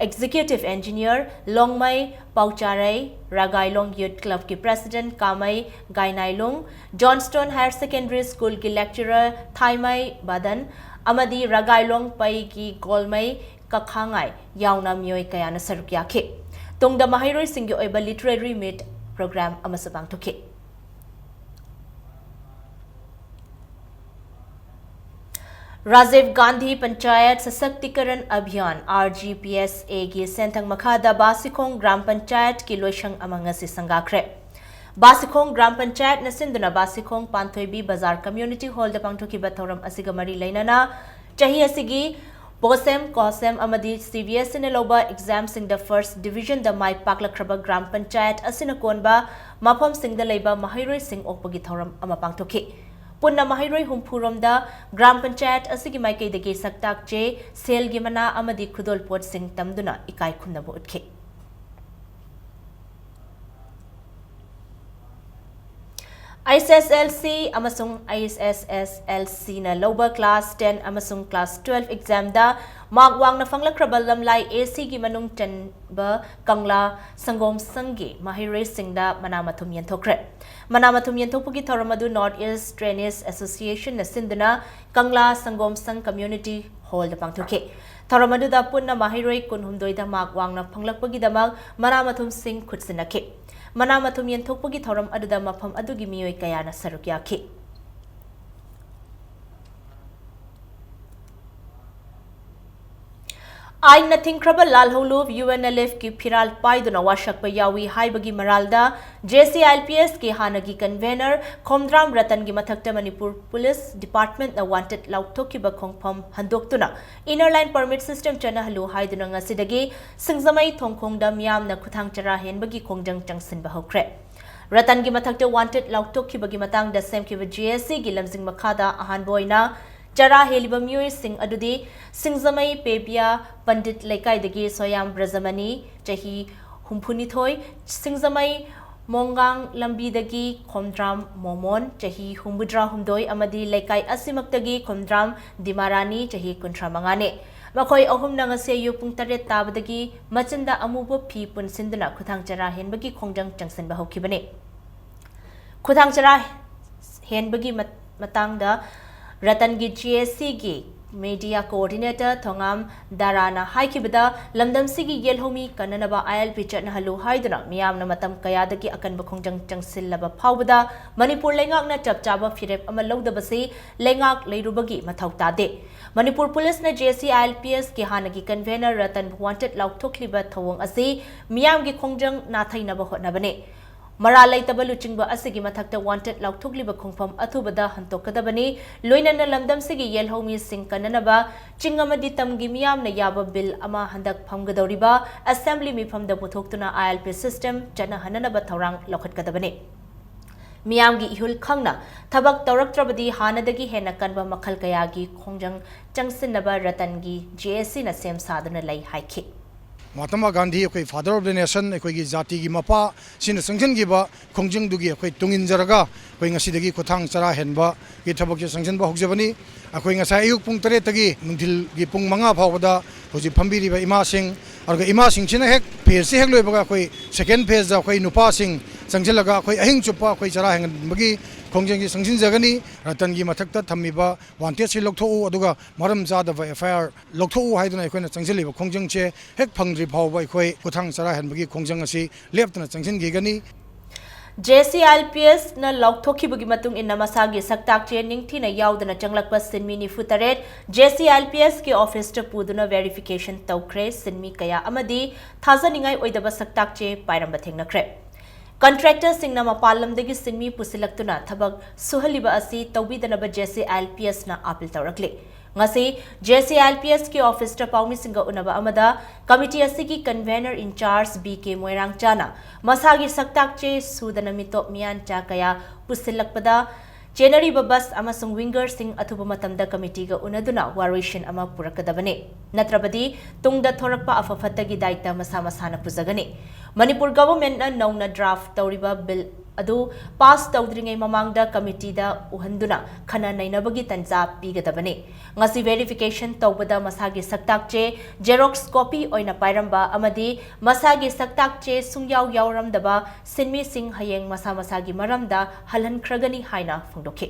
executive engineer Longmei Paocharei, Ragailong youth ꯀ꯭ꯂꯕꯀꯤ president Kamei Gainailung, Johnstone Higher Secondary Schoolꯒꯤ lecturer ꯊꯥꯏꯃꯩ ꯕꯥꯗꯟ ꯑꯃꯗꯤ ꯔꯒꯥꯏꯂꯣꯡ ꯄꯩꯒꯤ ꯒꯣꯜꯃꯩ ꯀꯈꯥꯉꯥꯏ ꯌꯥꯎꯅ ꯃꯤꯑꯣꯏ ꯀꯌꯥꯅ ꯁꯔꯨꯛ ꯌꯥꯈꯤ꯫ ꯇꯨꯡꯗ ꯃꯍꯩꯔꯣꯏꯁꯤꯡꯒꯤ ꯑꯣꯏꯕ literary meet program ꯑꯃꯁꯨ ꯄꯥꯡꯊꯣꯛꯈꯤ꯫ ꯔꯥꯖꯤꯚ ꯒꯥꯟꯙꯤ ꯄꯟꯆꯥꯌꯠ ꯁꯁꯛꯇꯤꯀꯔꯟ ꯑꯚꯤꯌꯥꯟ, R G P S Aꯒꯤ ꯁꯦꯟꯊꯪ ꯃꯈꯥꯗ ꯕꯥꯁꯤꯈꯣꯡ ꯒ꯭ꯔꯥꯝ ꯄꯟꯆꯥꯌꯠꯀꯤ ꯂꯣꯏꯁꯪ ꯑꯃ ꯉꯁꯤ ꯁꯪꯒꯥꯈ꯭ꯔꯦ꯫ ꯕꯥꯁꯤꯈꯣꯡ ꯒ꯭ꯔꯥꯝ ꯄꯟꯆꯥꯌꯠꯅ ꯁꯤꯟꯗꯨꯅ ꯕꯥꯁꯤꯈꯣꯡ ꯄꯥꯟꯊꯣꯏꯕꯤ ꯕꯖꯥꯔ community hallꯗ ꯄꯥꯡꯊꯣꯛꯈꯤꯕ ꯊꯧꯔꯝ ꯑꯁꯤꯒ ꯃꯔꯤ ꯂꯩꯅꯅ ꯆꯍꯤ ꯑꯁꯤꯒꯤ ꯄꯣꯁꯦꯝ, ꯀꯣꯁꯦꯝ ꯑꯃꯗꯤ ꯁꯤ ꯕꯤ ꯑꯦꯁ ꯏꯅ ꯂꯧꯕ ꯑꯦꯛꯖꯥꯝꯁꯤꯡꯗ ꯐꯥꯔꯁ ꯗꯤꯕꯤꯖꯟꯗ ꯃꯥꯏ ꯄꯥꯛꯂꯛꯈ꯭ꯔꯕ ꯒ꯭ꯔꯥꯝ ꯄꯟꯆꯥꯌꯠ ꯑꯁꯤꯅ ꯀꯣꯟꯕ ꯃꯐꯝꯁꯤꯡꯗ ꯂꯩꯕ ꯃꯍꯩꯔꯣꯏꯁꯤꯡ ꯑꯣꯛꯄꯒꯤ ꯊꯧꯔꯝ ꯑꯃ ꯄꯥꯡꯊꯣꯛꯈꯤ꯫ ꯄꯨꯟꯅ ꯃꯍꯩꯔꯣꯏ ꯍꯨꯝꯐꯨ ꯔꯣꯝꯗ ꯒ꯭ꯔꯥꯝ ꯄꯟꯆꯥꯌꯠ ꯑꯁꯤꯒꯤ ꯃꯥꯏꯀꯩꯗꯒꯤ ꯁꯛꯇꯥꯛ ꯆꯦ, ꯁꯦꯜꯒꯤ ꯃꯅꯥ ꯑꯃꯗꯤ ꯈꯨꯗꯣꯜꯄꯣꯠꯁꯤꯡ ꯇꯝꯗꯨꯅ ꯏꯀꯥꯏ ꯈꯨꯝꯅꯕ ꯎꯠꯈꯤ꯫ ꯑꯩꯆ ꯑꯦꯁ ꯑꯦꯜ ꯁꯤ ꯑꯃꯁꯨꯡ ꯑꯩꯆ ꯑꯦꯁ ꯑꯦꯁ ꯑꯦꯜ ꯁꯤꯅ ꯂꯧꯕ ꯀ꯭ꯂꯥꯁ ꯇꯦꯟ ꯑꯃꯁꯨꯡ ꯀ꯭ꯂꯥꯁ ꯇꯨꯋꯦꯜꯐ ꯑꯦꯛꯖꯥꯝꯗ ꯃꯥꯔꯛ ꯋꯥꯡꯅ ꯐꯪꯂꯛꯈ꯭ꯔꯕ ꯂꯝꯂꯥꯏ ꯑꯦ ꯁꯤꯒꯤ ꯃꯅꯨꯡ ꯆꯟꯕ ꯀꯪꯂꯥ ꯁꯪꯒꯣꯝ ꯁꯪꯒꯤ ꯃꯍꯩꯔꯣꯏꯁꯤꯡꯗ ꯃꯅꯥ ꯃꯊꯨꯝ ꯌꯦꯟꯊꯣꯛꯈ꯭ꯔꯦ꯫ ꯃꯅꯥ ꯃꯊꯨꯝ ꯌꯦꯟꯊꯣꯛꯄꯒꯤ ꯊꯧꯔꯝ ꯑꯗꯨ ꯅꯣꯔꯠ ꯏꯁ ꯇ꯭ꯔꯦꯅꯤꯁ ꯑꯦꯁꯣꯁꯤꯌꯦꯁꯟꯅ ꯁꯤꯟꯗꯨꯅ ꯀꯪꯂꯥ ꯁꯪꯒꯣꯝ ꯁꯪ ꯀꯝꯃ꯭ꯌꯨꯅꯤꯇꯤ ꯍꯣꯜꯗ ꯄꯥꯡꯊꯣꯛꯈꯤ꯫ ꯊꯧꯔꯝ ꯑꯗꯨꯗ ꯄꯨꯟꯅ ꯃꯍꯩꯔꯣꯏ ꯀꯨꯟꯍꯨꯝꯗꯣꯏꯗ ꯃꯥꯔꯛ ꯋꯥꯡꯅ ꯐꯪꯂꯛꯄꯒꯤꯗꯃꯛ ꯃꯅꯥ ꯃꯊꯨꯝꯁꯤꯡ ꯈꯨꯠꯁꯤꯟꯅꯈꯤ꯫ ꯃꯅꯥ ꯃꯊꯨꯝ ꯌꯦꯟꯊꯣꯛꯄꯒꯤ ꯊꯧꯔꯝ ꯑꯗꯨꯗ ꯃꯐꯝ ꯑꯗꯨꯒꯤ ꯃꯤꯑꯣꯏ ꯀꯌꯥꯅ ꯁꯔꯨꯛ ꯌꯥꯈꯤ꯫ ꯑꯥꯏꯟꯅ ꯊꯤꯡꯈ꯭ꯔꯕ ꯂꯥꯜꯍꯧꯂꯨꯞ ꯌꯨ ꯑꯦꯟ ꯑꯦꯜ ꯑꯦꯐꯀꯤ ꯐꯤꯔꯥꯜ ꯄꯥꯏꯗꯨꯅ ꯋꯥꯁꯛꯄ ꯌꯥꯎꯏ ꯍꯥꯏꯕꯒꯤ ꯃꯔꯥꯜꯗ J C I L P ꯑꯦꯁꯀꯤ ꯍꯥꯟꯅꯒꯤ ꯀꯟꯚꯦꯅꯔ ꯈꯣꯝꯗ꯭ꯔꯥꯝ ꯔꯇꯟꯒꯤ ꯃꯊꯛꯇ ꯃꯅꯤꯄꯨꯔ ꯄꯨꯂꯤꯁ ꯗꯤꯄꯥꯔꯠꯃꯦꯟꯠꯅ ꯋꯥꯟꯇꯦꯗ ꯂꯥꯎꯊꯣꯛꯈꯤꯕ ꯈꯣꯡꯐꯝ ꯍꯟꯗꯣꯛꯇꯨꯅ ꯏꯟꯅꯔ ꯂꯥꯏꯟ ꯄꯔꯃꯤꯠ ꯁꯤꯁꯇꯦꯝ ꯆꯠꯅꯍꯜꯂꯨ ꯍꯥꯏꯗꯨꯅ ꯉꯁꯤꯗꯒꯤ ꯁꯤꯡꯖꯃꯩ ꯊꯣꯡꯈꯣꯡꯗ ꯃꯤꯌꯥꯝꯅ ꯈꯨꯊꯥꯡ ꯆꯔꯥ ꯍꯦꯟꯕꯒꯤ ꯈꯣꯡꯖꯪ ꯆꯪꯁꯤꯟꯕ ꯍꯧꯈ꯭ꯔꯦ꯫ ꯔꯇꯟꯒꯤ ꯃꯊꯛꯇ ꯋꯥꯟꯇꯦꯗ ꯂꯥꯎꯊꯣꯛꯈꯤꯕꯒꯤ ꯃꯇꯥꯡꯗ ꯁꯦꯝꯈꯤꯕ ꯖꯦ ꯑꯦꯁ ꯁꯤꯒꯤ ꯂꯝꯖꯤꯡ ꯃꯈꯥꯗ ꯑꯍꯥꯟꯕ ꯑꯣꯏꯅ ꯆꯔꯥ ꯍꯦꯜꯂꯤꯕ ꯃꯤꯑꯣꯏꯁꯤꯡ ꯑꯗꯨꯗꯤ ꯁꯤꯡꯖꯃꯩ ꯄꯦꯕꯤꯌꯥ ꯄꯟꯗꯤꯠ ꯂꯩꯀꯥꯏꯗꯒꯤ ꯁꯣꯌꯥꯝ ꯕ꯭ꯔꯖꯃꯅꯤ, ꯆꯍꯤ ꯍꯨꯝꯐꯨꯅꯤꯊꯣꯏ, ꯁꯤꯡꯖꯃꯩ ꯃꯣꯡꯒꯥꯡ ꯂꯝꯕꯤꯗꯒꯤ ꯈꯣꯝꯗ꯭ꯔꯥꯝ ꯃꯣꯃꯣꯟ, ꯆꯍꯤ ꯍꯨꯝꯐꯨꯇꯔꯥꯍꯨꯝꯗꯣꯏ, ꯑꯃꯗꯤ ꯂꯩꯀꯥꯏ ꯑꯁꯤꯃꯛꯇꯒꯤ ꯈꯣꯝꯗ꯭ꯔꯥꯝ ꯗꯤꯃꯥꯔꯥꯅꯤ, ꯆꯍꯤ ꯀꯨꯟꯊ꯭ꯔꯥ ꯃꯉꯥꯅꯤ꯫ ꯃꯈꯣꯏ ꯑꯍꯨꯝꯅ ꯉꯁꯤ ꯑꯌꯨꯛ ꯄꯨꯡ ꯇꯔꯦꯠ ꯇꯥꯕꯗꯒꯤ ꯃꯆꯤꯟꯗ ꯑꯃꯨꯕ ꯐꯤ ꯄꯨꯟꯁꯤꯟꯗꯨꯅ ꯈꯨꯊꯥꯡ ꯆꯔꯥ ꯍꯦꯟꯕꯒꯤ ꯈꯣꯡꯖꯪ ꯆꯪꯁꯤꯟꯕ ꯍꯧꯈꯤꯕꯅꯤ꯫ ꯈꯨꯊꯥꯡ ꯆꯔꯥ ꯍꯦꯟꯕꯒꯤ ꯃꯠ-, ꯃꯇꯥꯡꯗ ꯔꯇꯟꯒꯤ ꯖꯤ ꯑꯦꯁ ꯁꯤꯒꯤ ꯃꯦꯗꯤꯌꯥ ꯀꯣꯑꯣꯔꯗꯤꯅꯦꯇꯔ ꯊꯣꯉꯥꯝ ꯗꯥꯔꯥꯅ ꯍꯥꯏꯈꯤꯕꯗ, ꯂꯝꯗꯝꯁꯤꯒꯤ ꯌꯦꯜꯍꯧꯃꯤ ꯀꯟꯅꯅꯕ ꯑꯥꯏ ꯑꯦꯜ ꯄꯤ ꯆꯠꯅꯍꯜꯂꯨ ꯍꯥꯏꯗꯨꯅ ꯃꯤꯌꯥꯝꯅ ꯃꯇꯝ ꯀꯌꯥꯗꯒꯤ ꯑꯀꯟꯕ ꯈꯣꯡꯖꯪ ꯆꯪꯁꯤꯜꯂꯕ ꯐꯥꯎꯕꯗ ꯃꯅꯤꯄꯨꯔ ꯂꯩꯉꯥꯛꯅ ꯆꯞ ꯆꯥꯕ ꯐꯤꯔꯦꯞ ꯑꯃ ꯂꯧꯗꯕꯁꯤ ꯂꯩꯉꯥꯛ ꯂꯩꯔꯨꯕꯒꯤ ꯃꯊꯧ ꯇꯥꯗꯦ꯫ ꯃꯅꯤꯄꯨꯔ ꯄꯨꯂꯤꯁꯅ J C I L P ꯑꯦꯁꯀꯤ ꯍꯥꯟꯅꯒꯤ ꯀꯟꯚꯦꯅꯔ ꯔꯇꯟꯕꯨ ꯋꯥꯟꯇꯦꯗ ꯂꯥꯎꯊꯣꯛꯂꯤꯕ ꯊꯧꯑꯣꯡ ꯑꯁꯤ ꯃꯤꯌꯥꯝꯒꯤ ꯈꯣꯡꯖꯪ ꯅꯥꯊꯩꯅꯕ ꯍꯣꯠꯅꯕꯅꯤ꯫ ꯃꯔꯥꯜ ꯂꯩꯇꯕ ꯂꯨꯆꯤꯡꯕ ꯑꯁꯤꯒꯤ ꯃꯊꯛꯇ wanted ꯂꯥꯎꯊꯣꯛꯂꯤꯕ ꯈꯣꯡꯐꯝ ꯑꯊꯨꯕꯗ ꯍꯟꯗꯣꯛꯀꯗꯕꯅꯤ꯫ ꯂꯣꯏꯅꯅ ꯂꯝꯗꯝꯁꯤꯒꯤ ꯌꯦꯜꯍꯧꯃꯤꯁꯤꯡ ꯀꯟꯅꯅꯕ ꯆꯤꯡ ꯑꯃꯗꯤ ꯇꯝꯒꯤ ꯃꯤꯌꯥꯝꯅ ꯌꯥꯕ bill ꯑꯃ ꯍꯟꯗꯛ ꯐꯝꯒꯗꯧꯔꯤꯕ assembly ꯃꯤꯐꯝꯗ ꯄꯨꯊꯣꯛꯇꯨꯅ I L P system ꯆꯠꯅꯍꯟꯅꯅꯕ ꯊꯧꯔꯥꯡ ꯂꯧꯈꯠꯀꯗꯕꯅꯤ꯫ ꯃꯤꯌꯥꯝꯒꯤ ꯏꯍꯨꯜ ꯈꯪꯅ ꯊꯕꯛ ꯇꯧꯔꯛꯇ꯭ꯔꯕꯗꯤ ꯍꯥꯟꯅꯗꯒꯤ ꯍꯦꯟꯅ ꯀꯟꯕ ꯃꯈꯜ ꯀꯌꯥꯒꯤ ꯈꯣꯡꯖꯪ ꯆꯪꯁꯤꯟꯅꯕ ꯔꯇꯟꯒꯤ J A C ꯅ ꯁꯦꯝ ꯁꯥꯗꯨꯅ ꯂꯩ ꯍꯥꯏꯈꯤ꯫ ꯃꯍꯥꯇꯃꯥ ꯒꯥꯟꯙꯤ, ꯑꯩꯈꯣꯏ Father of the Nation, ꯑꯩꯈꯣꯏꯒꯤ ꯖꯥꯇꯤꯒꯤ ꯃꯄꯥ, ꯁꯤꯅ ꯆꯪꯁꯤꯟꯈꯤꯕ ꯈꯣꯡꯖꯪꯗꯨꯒꯤ ꯑꯩꯈꯣꯏ ꯇꯨꯡ ꯏꯟꯖꯔꯒ ꯑꯩꯈꯣꯏ ꯉꯁꯤꯗꯒꯤ ꯈꯨꯠꯊꯥꯡ ꯆꯔꯥ ꯍꯦꯟꯕꯒꯤ ꯊꯕꯛꯁꯦ ꯆꯪꯁꯤꯟꯕ ꯍꯧꯖꯕꯅꯤ꯫ ꯑꯩꯈꯣꯏ ꯉꯁꯥꯏ ꯑꯌꯨꯛ ꯄꯨꯡ ꯇꯔꯦꯠꯇꯒꯤ ꯅꯨꯡꯊꯤꯜꯒꯤ ꯄꯨꯡ ꯃꯉꯥ ꯐꯥꯎꯕꯗ ꯍꯧꯖꯤꯛ ꯐꯝꯕꯤꯔꯤꯕ ꯏꯃꯥꯁꯤꯡ, ꯑꯗꯨꯒ ꯏꯃꯥꯁꯤꯡꯁꯤꯅ ꯍꯦꯛ phase ꯁꯤ ꯍꯦꯛ ꯂꯣꯏꯕꯒ ꯑꯩꯈꯣꯏ second phase ꯇ ꯑꯩꯈꯣꯏ ꯅꯨꯄꯥꯁꯤꯡ ꯆꯪꯁꯤꯜꯂꯒ ꯑꯩꯈꯣꯏ ꯑꯍꯤꯡ ꯆꯨꯞꯄ ꯑꯩꯈꯣꯏ ꯆꯔꯥ ꯍꯦꯟꯕꯒꯤ ꯈꯣꯡꯖꯪꯁꯤ ꯆꯪꯁꯤꯟꯖꯒꯅꯤ꯫ ꯔꯇꯟꯒꯤ ꯃꯊꯛꯇ ꯊꯝꯃꯤꯕ wanted ꯁꯤ ꯂꯧꯊꯣꯛꯎ, ꯑꯗꯨꯒ ꯃꯔꯝ ꯆꯥꯗꯕ F I R ꯂꯧꯊꯣꯛꯎ ꯍꯥꯏꯗꯨꯅ ꯑꯩꯈꯣꯏꯅ ꯆꯪꯁꯤꯜꯂꯤꯕ ꯈꯣꯡꯖꯪꯁꯦ ꯍꯦꯛ ꯐꯪꯗ꯭ꯔꯤ ꯐꯥꯎꯕ ꯑꯩꯈꯣꯏ ꯈꯨꯠꯊꯥꯡ ꯆꯔꯥ ꯍꯦꯟꯕꯒꯤ ꯈꯣꯡꯖꯪ ꯑꯁꯤ ꯂꯦꯞꯇꯅ ꯆꯪꯁꯤꯟꯈꯤꯒꯅꯤ꯫ J C I L P S ꯅ ꯂꯥꯎꯊꯣꯛꯈꯤꯕꯒꯤ ꯃꯇꯨꯡ ꯏꯟꯅ ꯃꯁꯥꯒꯤ ꯁꯛꯇꯥꯛ ꯆꯦ ꯅꯤꯡꯊꯤꯅ ꯌꯥꯎꯗꯅ ꯆꯪꯂꯛꯄ ꯁꯤꯟꯃꯤ ꯅꯤꯐꯨ ꯇꯔꯦꯠ J C I L P S ꯀꯤ office ꯇ ꯄꯨꯗꯨꯅ verification ꯇꯧꯈ꯭ꯔꯦ꯫ ꯁꯤꯟꯃꯤ ꯀꯌꯥ ꯑꯃꯗꯤ ꯊꯥꯖꯅꯤꯡꯉꯥꯏ ꯑꯣꯏꯗꯕ ꯁꯛꯇꯥꯛ ꯆꯦ ꯄꯥꯏꯔꯝꯕ ꯊꯦꯡꯅꯈ꯭ꯔꯦ꯫ Contractor ꯁꯤꯡꯅ ꯃꯄꯥꯟ ꯂꯝꯗꯒꯤ ꯁꯤꯟꯃꯤ ꯄꯨꯁꯤꯜꯂꯛꯇꯨꯅ ꯊꯕꯛ ꯁꯨꯍꯜꯂꯤꯕ ꯑꯁꯤ ꯇꯧꯕꯤꯗꯅꯕ J C I L P S ꯅ appeal ꯇꯧꯔꯛꯂꯤ꯫ ꯉꯁꯤ J C I L P S ꯀꯤ office ꯇ ꯄꯥꯎꯃꯤꯁꯤꯡꯒ ꯎꯅꯕ ꯑꯃꯗ committee ꯑꯁꯤꯒꯤ convener in charge B K ꯃꯣꯏꯔꯥꯡꯆꯥꯅ ꯃꯁꯥꯒꯤ ꯁꯛꯇꯥꯛ ꯆꯦ ꯁꯨꯗꯅ ꯃꯤꯇꯣꯞ ꯃꯤꯌꯥꯟꯆꯥ ꯀꯌꯥ ꯄꯨꯁꯤꯜꯂꯛꯄꯗ ꯆꯦꯟꯅꯔꯤꯕ bus ꯑꯃꯁꯨꯡ winger ꯁꯤꯡ ꯑꯊꯨꯕ ꯃꯇꯝꯗ committee ꯒ ꯎꯅꯗꯨꯅ ꯋꯥꯔꯣꯏꯁꯤꯟ ꯑꯃ ꯄꯨꯔꯛꯀꯗꯕꯅꯤ꯫ ꯅꯠꯇ꯭ꯔꯕꯗꯤ ꯇꯨꯡꯗ ꯊꯣꯔꯛꯄ ꯑꯐ ꯐꯠꯇꯒꯤ ꯗꯥꯏꯇ ꯃꯁꯥ ꯃꯁꯥꯅ ꯄꯨꯖꯒꯅꯤ꯫ ꯃꯅꯤꯄꯨꯔ government ꯅ ꯅꯧꯅ draft ꯇꯧꯔꯤꯕ bill ꯑꯗꯨ pass ꯇꯧꯗ꯭ꯔꯤꯉꯩ ꯃꯃꯥꯡꯗ committee ꯗ ꯎꯍꯟꯗꯨꯅ ꯈꯟꯅ ꯅꯩꯅꯕꯒꯤ ꯇꯟꯖꯥ ꯄꯤꯒꯗꯕꯅꯤ꯫ ꯉꯁꯤ verification ꯇꯧꯕꯗ ꯃꯁꯥꯒꯤ ꯁꯛꯇꯥꯛ ꯆꯦ xerox copy ꯑꯣꯏꯅ ꯄꯥꯏꯔꯝꯕ ꯑꯃꯗꯤ ꯃꯁꯥꯒꯤ ꯁꯛꯇꯥꯛ ꯆꯦ ꯁꯨꯡꯌꯥꯎ ꯌꯥꯎꯔꯝꯗꯕ ꯁꯤꯟꯃꯤꯁꯤꯡ ꯍꯌꯦꯡ ꯃꯁꯥ ꯃꯁꯥꯒꯤ ꯃꯔꯝꯗ ꯍꯜꯍꯟꯈ꯭ꯔꯒꯅꯤ ꯍꯥꯏꯅ ꯐꯣꯡꯗꯣꯛꯈꯤ꯫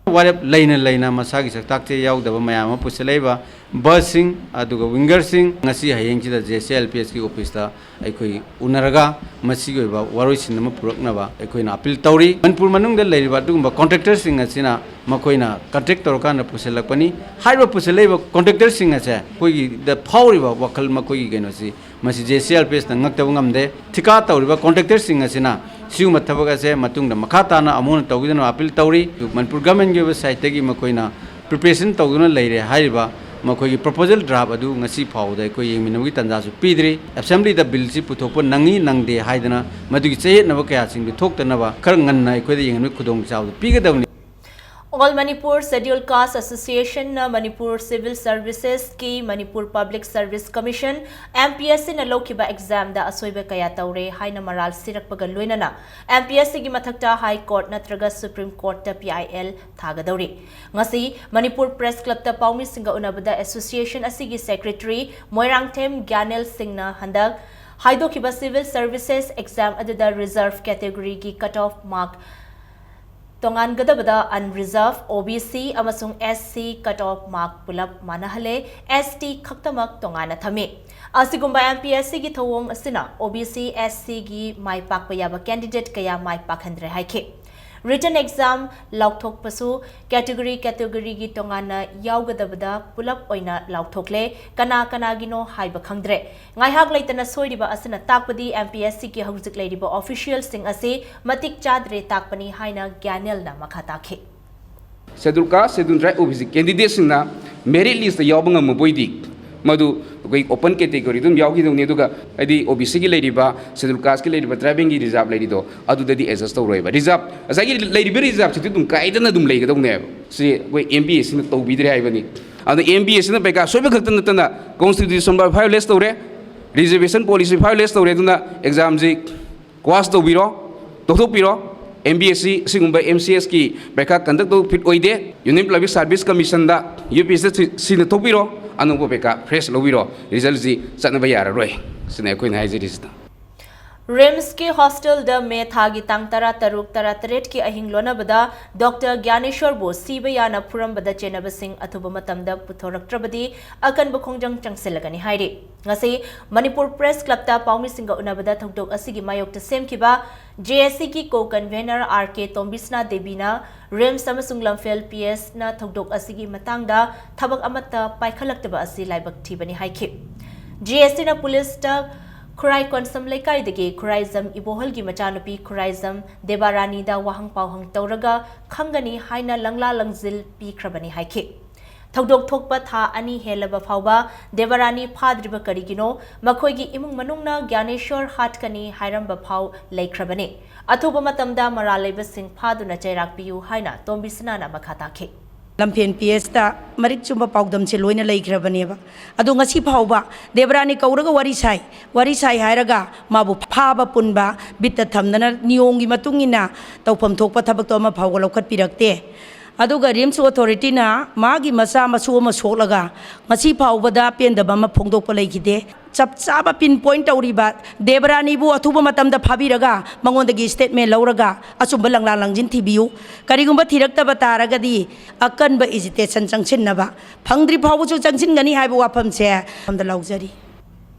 ꯋꯥꯔꯦꯞ ꯂꯩꯅ ꯂꯩꯅ ꯃꯁꯥꯒꯤ ꯁꯛꯇꯥꯛ ꯆꯦ ꯌꯥꯎꯗꯕ ꯃꯌꯥꯝ ꯑꯃ ꯄꯨꯁꯤꯜꯂꯛꯏꯕ bus ꯁꯤꯡ ꯑꯗꯨꯒ winger ꯁꯤꯡ ꯉꯁꯤ ꯍꯌꯦꯡꯁꯤꯗ J C I L P S ꯀꯤ office ꯇ ꯑꯩꯈꯣꯏ ꯎꯅꯔꯒ ꯃꯁꯤꯒꯤ ꯑꯣꯏꯕ ꯋꯥꯔꯣꯏꯁꯤꯟ ꯑꯃ ꯄꯨꯔꯛꯅꯕ ꯑꯩꯈꯣꯏꯅ appeal ꯇꯧꯔꯤ꯫ ꯃꯅꯤꯄꯨꯔ ꯃꯅꯨꯡꯗ ꯂꯩꯔꯤꯕ ꯑꯗꯨꯒꯨꯝꯕ contractor ꯁꯤꯡ ꯑꯁꯤꯅ ꯃꯈꯣꯏꯅ contract ꯇꯧꯔꯀꯥꯟꯗ ꯄꯨꯁꯤꯜꯂꯛꯄꯅꯤ꯫ ꯍꯥꯏꯔꯤꯕ ꯄꯨꯁꯤꯜꯂꯛꯏꯕ contractor ꯁꯤꯡ ꯑꯁꯦ ꯑꯩꯈꯣꯏꯒꯤꯗ ꯐꯥꯎꯔꯤꯕ ꯋꯥꯈꯜ, ꯃꯈꯣꯏꯒꯤ ꯀꯩꯅꯣꯁꯤ ꯃꯁꯤ ꯖꯦ ꯁꯤ ꯑꯥꯔ ꯄꯤ ꯑꯦꯁꯅ ꯉꯛꯇꯕ ꯉꯝꯗꯦ꯫ ꯊꯤꯀꯥ ꯇꯧꯔꯤꯕ ꯀꯣꯟꯇ꯭ꯔꯦꯛꯇꯔꯁꯤꯡ ꯑꯁꯤꯅ ꯁꯤꯒꯨꯝꯕ ꯊꯕꯛ ꯑꯁꯦ ꯃꯇꯨꯡꯗ ꯃꯈꯥ ꯇꯥꯅ ꯑꯃꯨꯛ ꯍꯟꯅ ꯇꯧꯕꯤꯗꯅꯕ ꯑꯄꯤꯜ ꯇꯧꯔꯤ꯫ ꯑꯗꯨ ꯃꯅꯤꯄꯨꯔ ꯒꯚꯔꯟꯃꯦꯟꯠꯀꯤ ꯑꯣꯏꯕ ꯁꯥꯏꯠꯇꯒꯤ ꯃꯈꯣꯏꯅ ꯄ꯭ꯔꯤꯄꯦꯔꯦꯁꯟ ꯇꯧꯗꯨꯅ ꯂꯩꯔꯦ ꯍꯥꯏꯔꯤꯕ ꯃꯈꯣꯏꯒꯤ ꯄ꯭ꯔꯣꯄꯣꯖꯦꯜ ꯗ꯭ꯔꯥꯐ ꯑꯗꯨ ꯉꯁꯤ ꯐꯥꯎꯕꯗ ꯑꯩꯈꯣꯏ ꯌꯦꯡꯃꯤꯟꯅꯕꯒꯤ ꯇꯥꯟꯖꯥꯁꯨ ꯄꯤꯗ꯭ꯔꯤ꯫ ꯑꯦꯁꯦꯝꯕ꯭ꯂꯤꯗ ꯕꯤꯜꯁꯤ ꯄꯨꯊꯣꯛꯄ ꯅꯪꯉꯤ ꯅꯪꯗꯦ ꯍꯥꯏꯗꯅ ꯃꯗꯨꯒꯤ ꯆꯌꯦꯠꯅꯕ ꯀꯌꯥꯁꯤꯡꯗꯨ ꯊꯣꯛꯇꯅꯕ ꯈꯔ ꯉꯟꯅ ꯑꯩꯈꯣꯏꯗ ꯌꯦꯡꯍꯟꯕꯒꯤ ꯈꯨꯗꯣꯡꯆꯥꯕꯗꯨ ꯄꯤꯒꯗꯕꯅꯤ꯫ All Manipur Scheduled Caste Association ꯅ Manipur Civil Services ꯀꯤ Manipur Public Service Commission, M P S C ꯅ ꯂꯧꯈꯤꯕ exam ꯗ ꯑꯁꯣꯏꯕ ꯀꯌꯥ ꯇꯧꯔꯦ ꯍꯥꯏꯅ ꯃꯔꯥꯜ ꯁꯤꯔꯛꯄꯒ ꯂꯣꯏꯅꯅ M P S C ꯒꯤ ꯃꯊꯛꯇ High Court ꯅꯠꯇ꯭ꯔꯒ Supreme Court ꯇ P I L ꯊꯥꯒꯗꯧꯔꯤ꯫ ꯉꯁꯤ ꯃꯅꯤꯄꯨꯔ Press Club ꯇ ꯄꯥꯎꯃꯤꯁꯤꯡꯒ ꯎꯅꯕꯗ association ꯑꯁꯤꯒꯤ secretary ꯃꯣꯏꯔꯥꯡꯊꯦꯝ ꯒ꯭ꯌꯥꯅꯦꯜ ꯁꯤꯡꯅ ꯍꯟꯗꯛ ꯍꯥꯏꯗꯣꯛꯈꯤꯕ civil services exam ꯑꯗꯨꯗ reserve category ꯒꯤ cut off mark ꯇꯣꯉꯥꯟꯒꯗꯕꯗ unreserved, O B C ꯑꯃꯁꯨꯡ S C cut off mark ꯄꯨꯂꯞ ꯃꯥꯟꯅꯍꯜꯂꯦ, S T ꯈꯛꯇꯃꯛ ꯇꯣꯉꯥꯟꯅ ꯊꯝꯃꯤ꯫ ꯑꯁꯤꯒꯨꯝꯕ M P S C ꯒꯤ ꯊꯧꯑꯣꯡ ꯑꯁꯤꯅ O B C, S C ꯒꯤ ꯃꯥꯏ ꯄꯥꯛꯄ ꯌꯥꯕ candidate ꯀꯌꯥ ꯃꯥꯏ ꯄꯥꯛꯍꯟꯗ꯭ꯔꯦ ꯍꯥꯏꯈꯤ꯫ Written exam ꯂꯥꯎꯊꯣꯛꯄꯁꯨ category category ꯒꯤ ꯇꯣꯉꯥꯟꯅ ꯌꯥꯎꯒꯗꯕꯗ ꯄꯨꯂꯞ ꯑꯣꯏꯅ ꯂꯥꯎꯊꯣꯛꯂꯦ꯫ ꯀꯅꯥ ꯀꯅꯥꯒꯤꯅꯣ ꯍꯥꯏꯕ ꯈꯪꯗ꯭ꯔꯦ꯫ ꯉꯥꯏꯍꯥꯛ ꯂꯩꯇꯅ ꯁꯣꯏꯔꯤꯕ ꯑꯁꯤꯅ ꯇꯥꯛꯄꯗꯤ M P S C ꯒꯤ ꯍꯧꯖꯤꯛ ꯂꯩꯔꯤꯕ official ꯁꯤꯡ ꯑꯁꯤ ꯃꯇꯤꯛ ꯆꯥꯗ꯭ꯔꯦ ꯇꯥꯛꯄꯅꯤ ꯍꯥꯏꯅ ꯒ꯭ꯌꯥꯅꯦꯜꯅ ꯃꯈꯥ ꯇꯥꯈꯤ꯫ Scheduled Caste, Scheduled Tribe, O B C candidate ꯁꯤꯡꯅ merit list ꯇ ꯌꯥꯎꯕ ꯉꯝꯃꯕꯣꯏꯗꯤ ꯃꯗꯨ ꯑꯩꯈꯣꯏ open category ꯑꯗꯨꯝ ꯌꯥꯎꯈꯤꯗꯧꯅꯤ꯫ ꯑꯗꯨꯒ ꯍꯥꯏꯗꯤ O B C ꯒꯤ ꯂꯩꯔꯤꯕ, Scheduled Caste ꯀꯤ ꯂꯩꯔꯤꯕ, tribal ꯒꯤ reserve ꯂꯩꯔꯤꯗꯣ ꯑꯗꯨꯗꯗꯤ adjust ꯇꯧꯔꯣꯏꯕ꯫ Reserve ꯉꯁꯥꯏꯒꯤ ꯂꯩꯔꯤꯕ reserve ꯁꯤꯗꯤ ꯑꯗꯨꯝ ꯀꯥꯏꯗꯅ ꯑꯗꯨꯝ ꯂꯩꯒꯗꯧꯅꯦꯕ꯫ ꯁꯤ ꯑꯩꯈꯣꯏ M P S C ꯅ ꯇꯧꯕꯤꯗ꯭ꯔꯦ ꯍꯥꯏꯕꯅꯤ꯫ ꯑꯗꯨꯅ M P S C ꯅ ꯄꯩꯈꯥ ꯁꯣꯏꯕ ꯈꯛꯇ ꯅꯠꯇꯅ constitution violate ꯇꯧꯔꯦ, reservation policy violate ꯇꯧꯔꯦ꯫ ꯑꯗꯨꯅ exam ꯁꯤ quash ꯇꯧꯕꯤꯔꯣ, ꯇꯣꯛꯊꯣꯛꯄꯤꯔꯣ꯫ M P S C ꯁꯤꯒꯨꯝꯕ M C S ꯀꯤ ꯄꯩꯈꯥ conduct ꯇꯧꯕ fit ꯑꯣꯏꯗꯦ꯫ Union Public Service Commission ꯗ, U P S C ꯗ ꯁꯤ-, ꯁꯤꯟꯗ ꯊꯣꯛꯄꯤꯔꯣ, ꯑꯅꯧꯕ ꯄꯩꯈꯥ fresh ꯂꯧꯕꯤꯔꯣ, result ꯁꯤ ꯆꯠꯅꯕ ꯌꯥꯔꯔꯣꯏ꯫ ꯁꯤꯅ ꯑꯩꯈꯣꯏꯅ ꯍꯥꯏꯖꯔꯤꯁꯤꯅ꯫ RIMS ꯀꯤ hostel ꯗ May ꯊꯥꯒꯤ ꯇꯥꯡ ꯇꯔꯥ ꯇꯔꯨꯛ, ꯇꯔꯥ ꯇꯔꯦꯠ ꯀꯤ ꯑꯍꯤꯡ ꯂꯣꯟꯅꯕꯗ Doctor ꯒ꯭ꯌꯥꯅꯦꯁ꯭ꯋꯔꯕꯨ ꯁꯤꯕ ꯌꯥꯅ ꯐꯨꯔꯝꯕꯗ ꯆꯦꯟꯅꯕꯁꯤꯡ ꯑꯊꯨꯕ ꯃꯇꯝꯗ ꯄꯨꯊꯣꯔꯛꯇ꯭ꯔꯕꯗꯤ ꯑꯀꯟꯕ ꯈꯣꯡꯖꯪ ꯆꯪꯁꯤꯜꯂꯒꯅꯤ ꯍꯥꯏꯔꯤ꯫ ꯉꯁꯤ ꯃꯅꯤꯄꯨꯔ Press Club ꯇ ꯄꯥꯎꯃꯤꯁꯤꯡꯒ ꯎꯅꯕꯗ ꯊꯧꯗꯣꯛ ꯑꯁꯤꯒꯤ ꯃꯥꯌꯣꯛꯇ ꯁꯦꯝꯈꯤꯕ J A C ꯒꯤ co-convenor R K ꯇꯣꯝꯕꯤꯁꯅꯥ ꯗꯦꯕꯤꯅ RIMS ꯑꯃꯁꯨꯡ ꯂꯝꯐꯦꯜ P S ꯅ ꯊꯧꯗꯣꯛ ꯑꯁꯤꯒꯤ ꯃꯇꯥꯡꯗ ꯊꯕꯛ ꯑꯃꯠꯇ ꯄꯥꯏꯈꯠꯂꯛꯇꯕ ꯑꯁꯤ ꯂꯥꯏꯕꯛ ꯊꯤꯕꯅꯤ ꯍꯥꯏꯈꯤ꯫ ꯖꯤ ꯑꯦꯁ ꯇꯤꯅ ꯄꯨꯂꯤꯁꯇ ꯈꯨꯔꯥꯏ ꯀꯣꯟꯁꯝ ꯂꯩꯀꯥꯏꯗꯒꯤ ꯈꯨꯔꯥꯏꯖꯝ ꯏꯕꯣꯍꯜꯒꯤ ꯃꯆꯥꯅꯨꯄꯤ ꯈꯨꯔꯥꯏꯖꯝ ꯗꯦꯕꯥꯔꯥꯅꯤꯗ ꯋꯥꯍꯪ ꯄꯥꯎꯍꯪ ꯇꯧꯔꯒ ꯈꯪꯒꯅꯤ ꯍꯥꯏꯅ ꯂꯪꯂꯥ ꯂꯪꯖꯤꯜ ꯄꯤꯈ꯭ꯔꯕꯅꯤ ꯍꯥꯏꯈꯤ꯫ ꯊꯧꯗꯣꯛ ꯊꯣꯛꯄ ꯊꯥ ꯑꯅꯤ ꯍꯦꯜꯂꯕ ꯐꯥꯎꯕ ꯗꯦꯕꯥꯔꯥꯅꯤ ꯐꯥꯗ꯭ꯔꯤꯕ ꯀꯔꯤꯒꯤꯅꯣ? ꯃꯈꯣꯏꯒꯤ ꯏꯃꯨꯡ ꯃꯅꯨꯡꯅ ꯒ꯭ꯌꯥꯅꯦꯁꯣꯔ ꯍꯥꯠꯀꯅꯤ ꯍꯥꯏꯔꯝꯕ ꯐꯥꯎ ꯂꯩꯈ꯭ꯔꯕꯅꯤ꯫ ꯑꯊꯨꯕ ꯃꯇꯝꯗ ꯃꯔꯥꯜ ꯂꯩꯕꯁꯤꯡ ꯐꯥꯗꯨꯅ ꯆꯩꯔꯥꯛ ꯄꯤꯌꯨ ꯍꯥꯏꯅ ꯇꯣꯝꯕꯤꯁꯅꯥꯅ ꯃꯈꯥ ꯇꯥꯈꯤ꯫ ꯂꯝꯐꯦꯟ ꯄꯤ ꯑꯦꯁꯇ ꯃꯔꯤꯛ ꯆꯨꯝꯕ ꯄꯥꯎꯗꯝꯁꯦ ꯂꯣꯏꯅ ꯂꯩꯈ꯭ꯔꯕꯅꯦꯕ꯫ ꯑꯗꯣ ꯉꯁꯤ ꯐꯥꯎꯕ ꯗꯦꯕꯔꯥꯅꯤ ꯀꯧꯔꯒ ꯋꯥꯔꯤ ꯁꯥꯏ, ꯋꯥꯔꯤ ꯁꯥꯏ ꯍꯥꯏꯔꯒ ꯃꯥꯕꯨ ꯐꯥꯕ ꯄꯨꯟꯕ ꯕꯤꯠꯇ ꯊꯝꯗꯅ ꯅꯤꯌꯣꯝꯒꯤ ꯃꯇꯨꯡ ꯏꯟꯅ ꯇꯧꯐꯝ ꯊꯣꯛꯄ ꯊꯕꯛꯇꯣ ꯑꯃ ꯐꯥꯎꯕ ꯂꯧꯈꯠꯄꯤꯔꯛꯇꯦ꯫ ꯑꯗꯨꯒ ꯔꯤꯝꯁ ꯑꯣꯊꯣꯔꯤꯇꯤꯅ ꯃꯥꯒꯤ ꯃꯆꯥ ꯃꯁꯨ ꯑꯃ ꯁꯣꯛꯂꯒ ꯉꯁꯤ ꯐꯥꯎꯕꯗ ꯄꯦꯟꯗꯕ ꯑꯃ ꯐꯣꯡꯗꯣꯛꯄ ꯂꯩꯈꯤꯗꯦ꯫ ꯆꯞ ꯆꯥꯕ ꯄꯤꯟ ꯄꯣꯏꯟ ꯇꯧꯔꯤꯕ ꯗꯦꯕꯔꯥꯅꯤꯕꯨ ꯑꯊꯨꯕ ꯃꯇꯝꯗ ꯐꯥꯕꯤꯔꯒ ꯃꯉꯣꯟꯗꯒꯤ ꯁ꯭ꯇꯦꯠꯃꯦꯟ ꯂꯧꯔꯒ ꯑꯆꯨꯝꯕ ꯂꯪꯂꯥ ꯂꯪꯖꯤꯟ ꯊꯤꯕꯤꯌꯨ꯫ ꯀꯔꯤꯒꯨꯝꯕ ꯊꯤꯔꯛꯇꯕ ꯇꯥꯔꯒꯗꯤ ꯑꯀꯟꯕ ꯑꯦꯖꯤꯇꯦꯁꯟ ꯆꯪꯁꯤꯟꯅꯕ, ꯐꯪꯗ꯭ꯔꯤ ꯐꯥꯎꯕꯁꯨ ꯆꯪꯁꯤꯟꯒꯅꯤ ꯍꯥꯏꯕ ꯋꯥꯐꯝꯁꯦ ꯁꯣꯝꯗ ꯂꯧꯖꯔꯤ꯫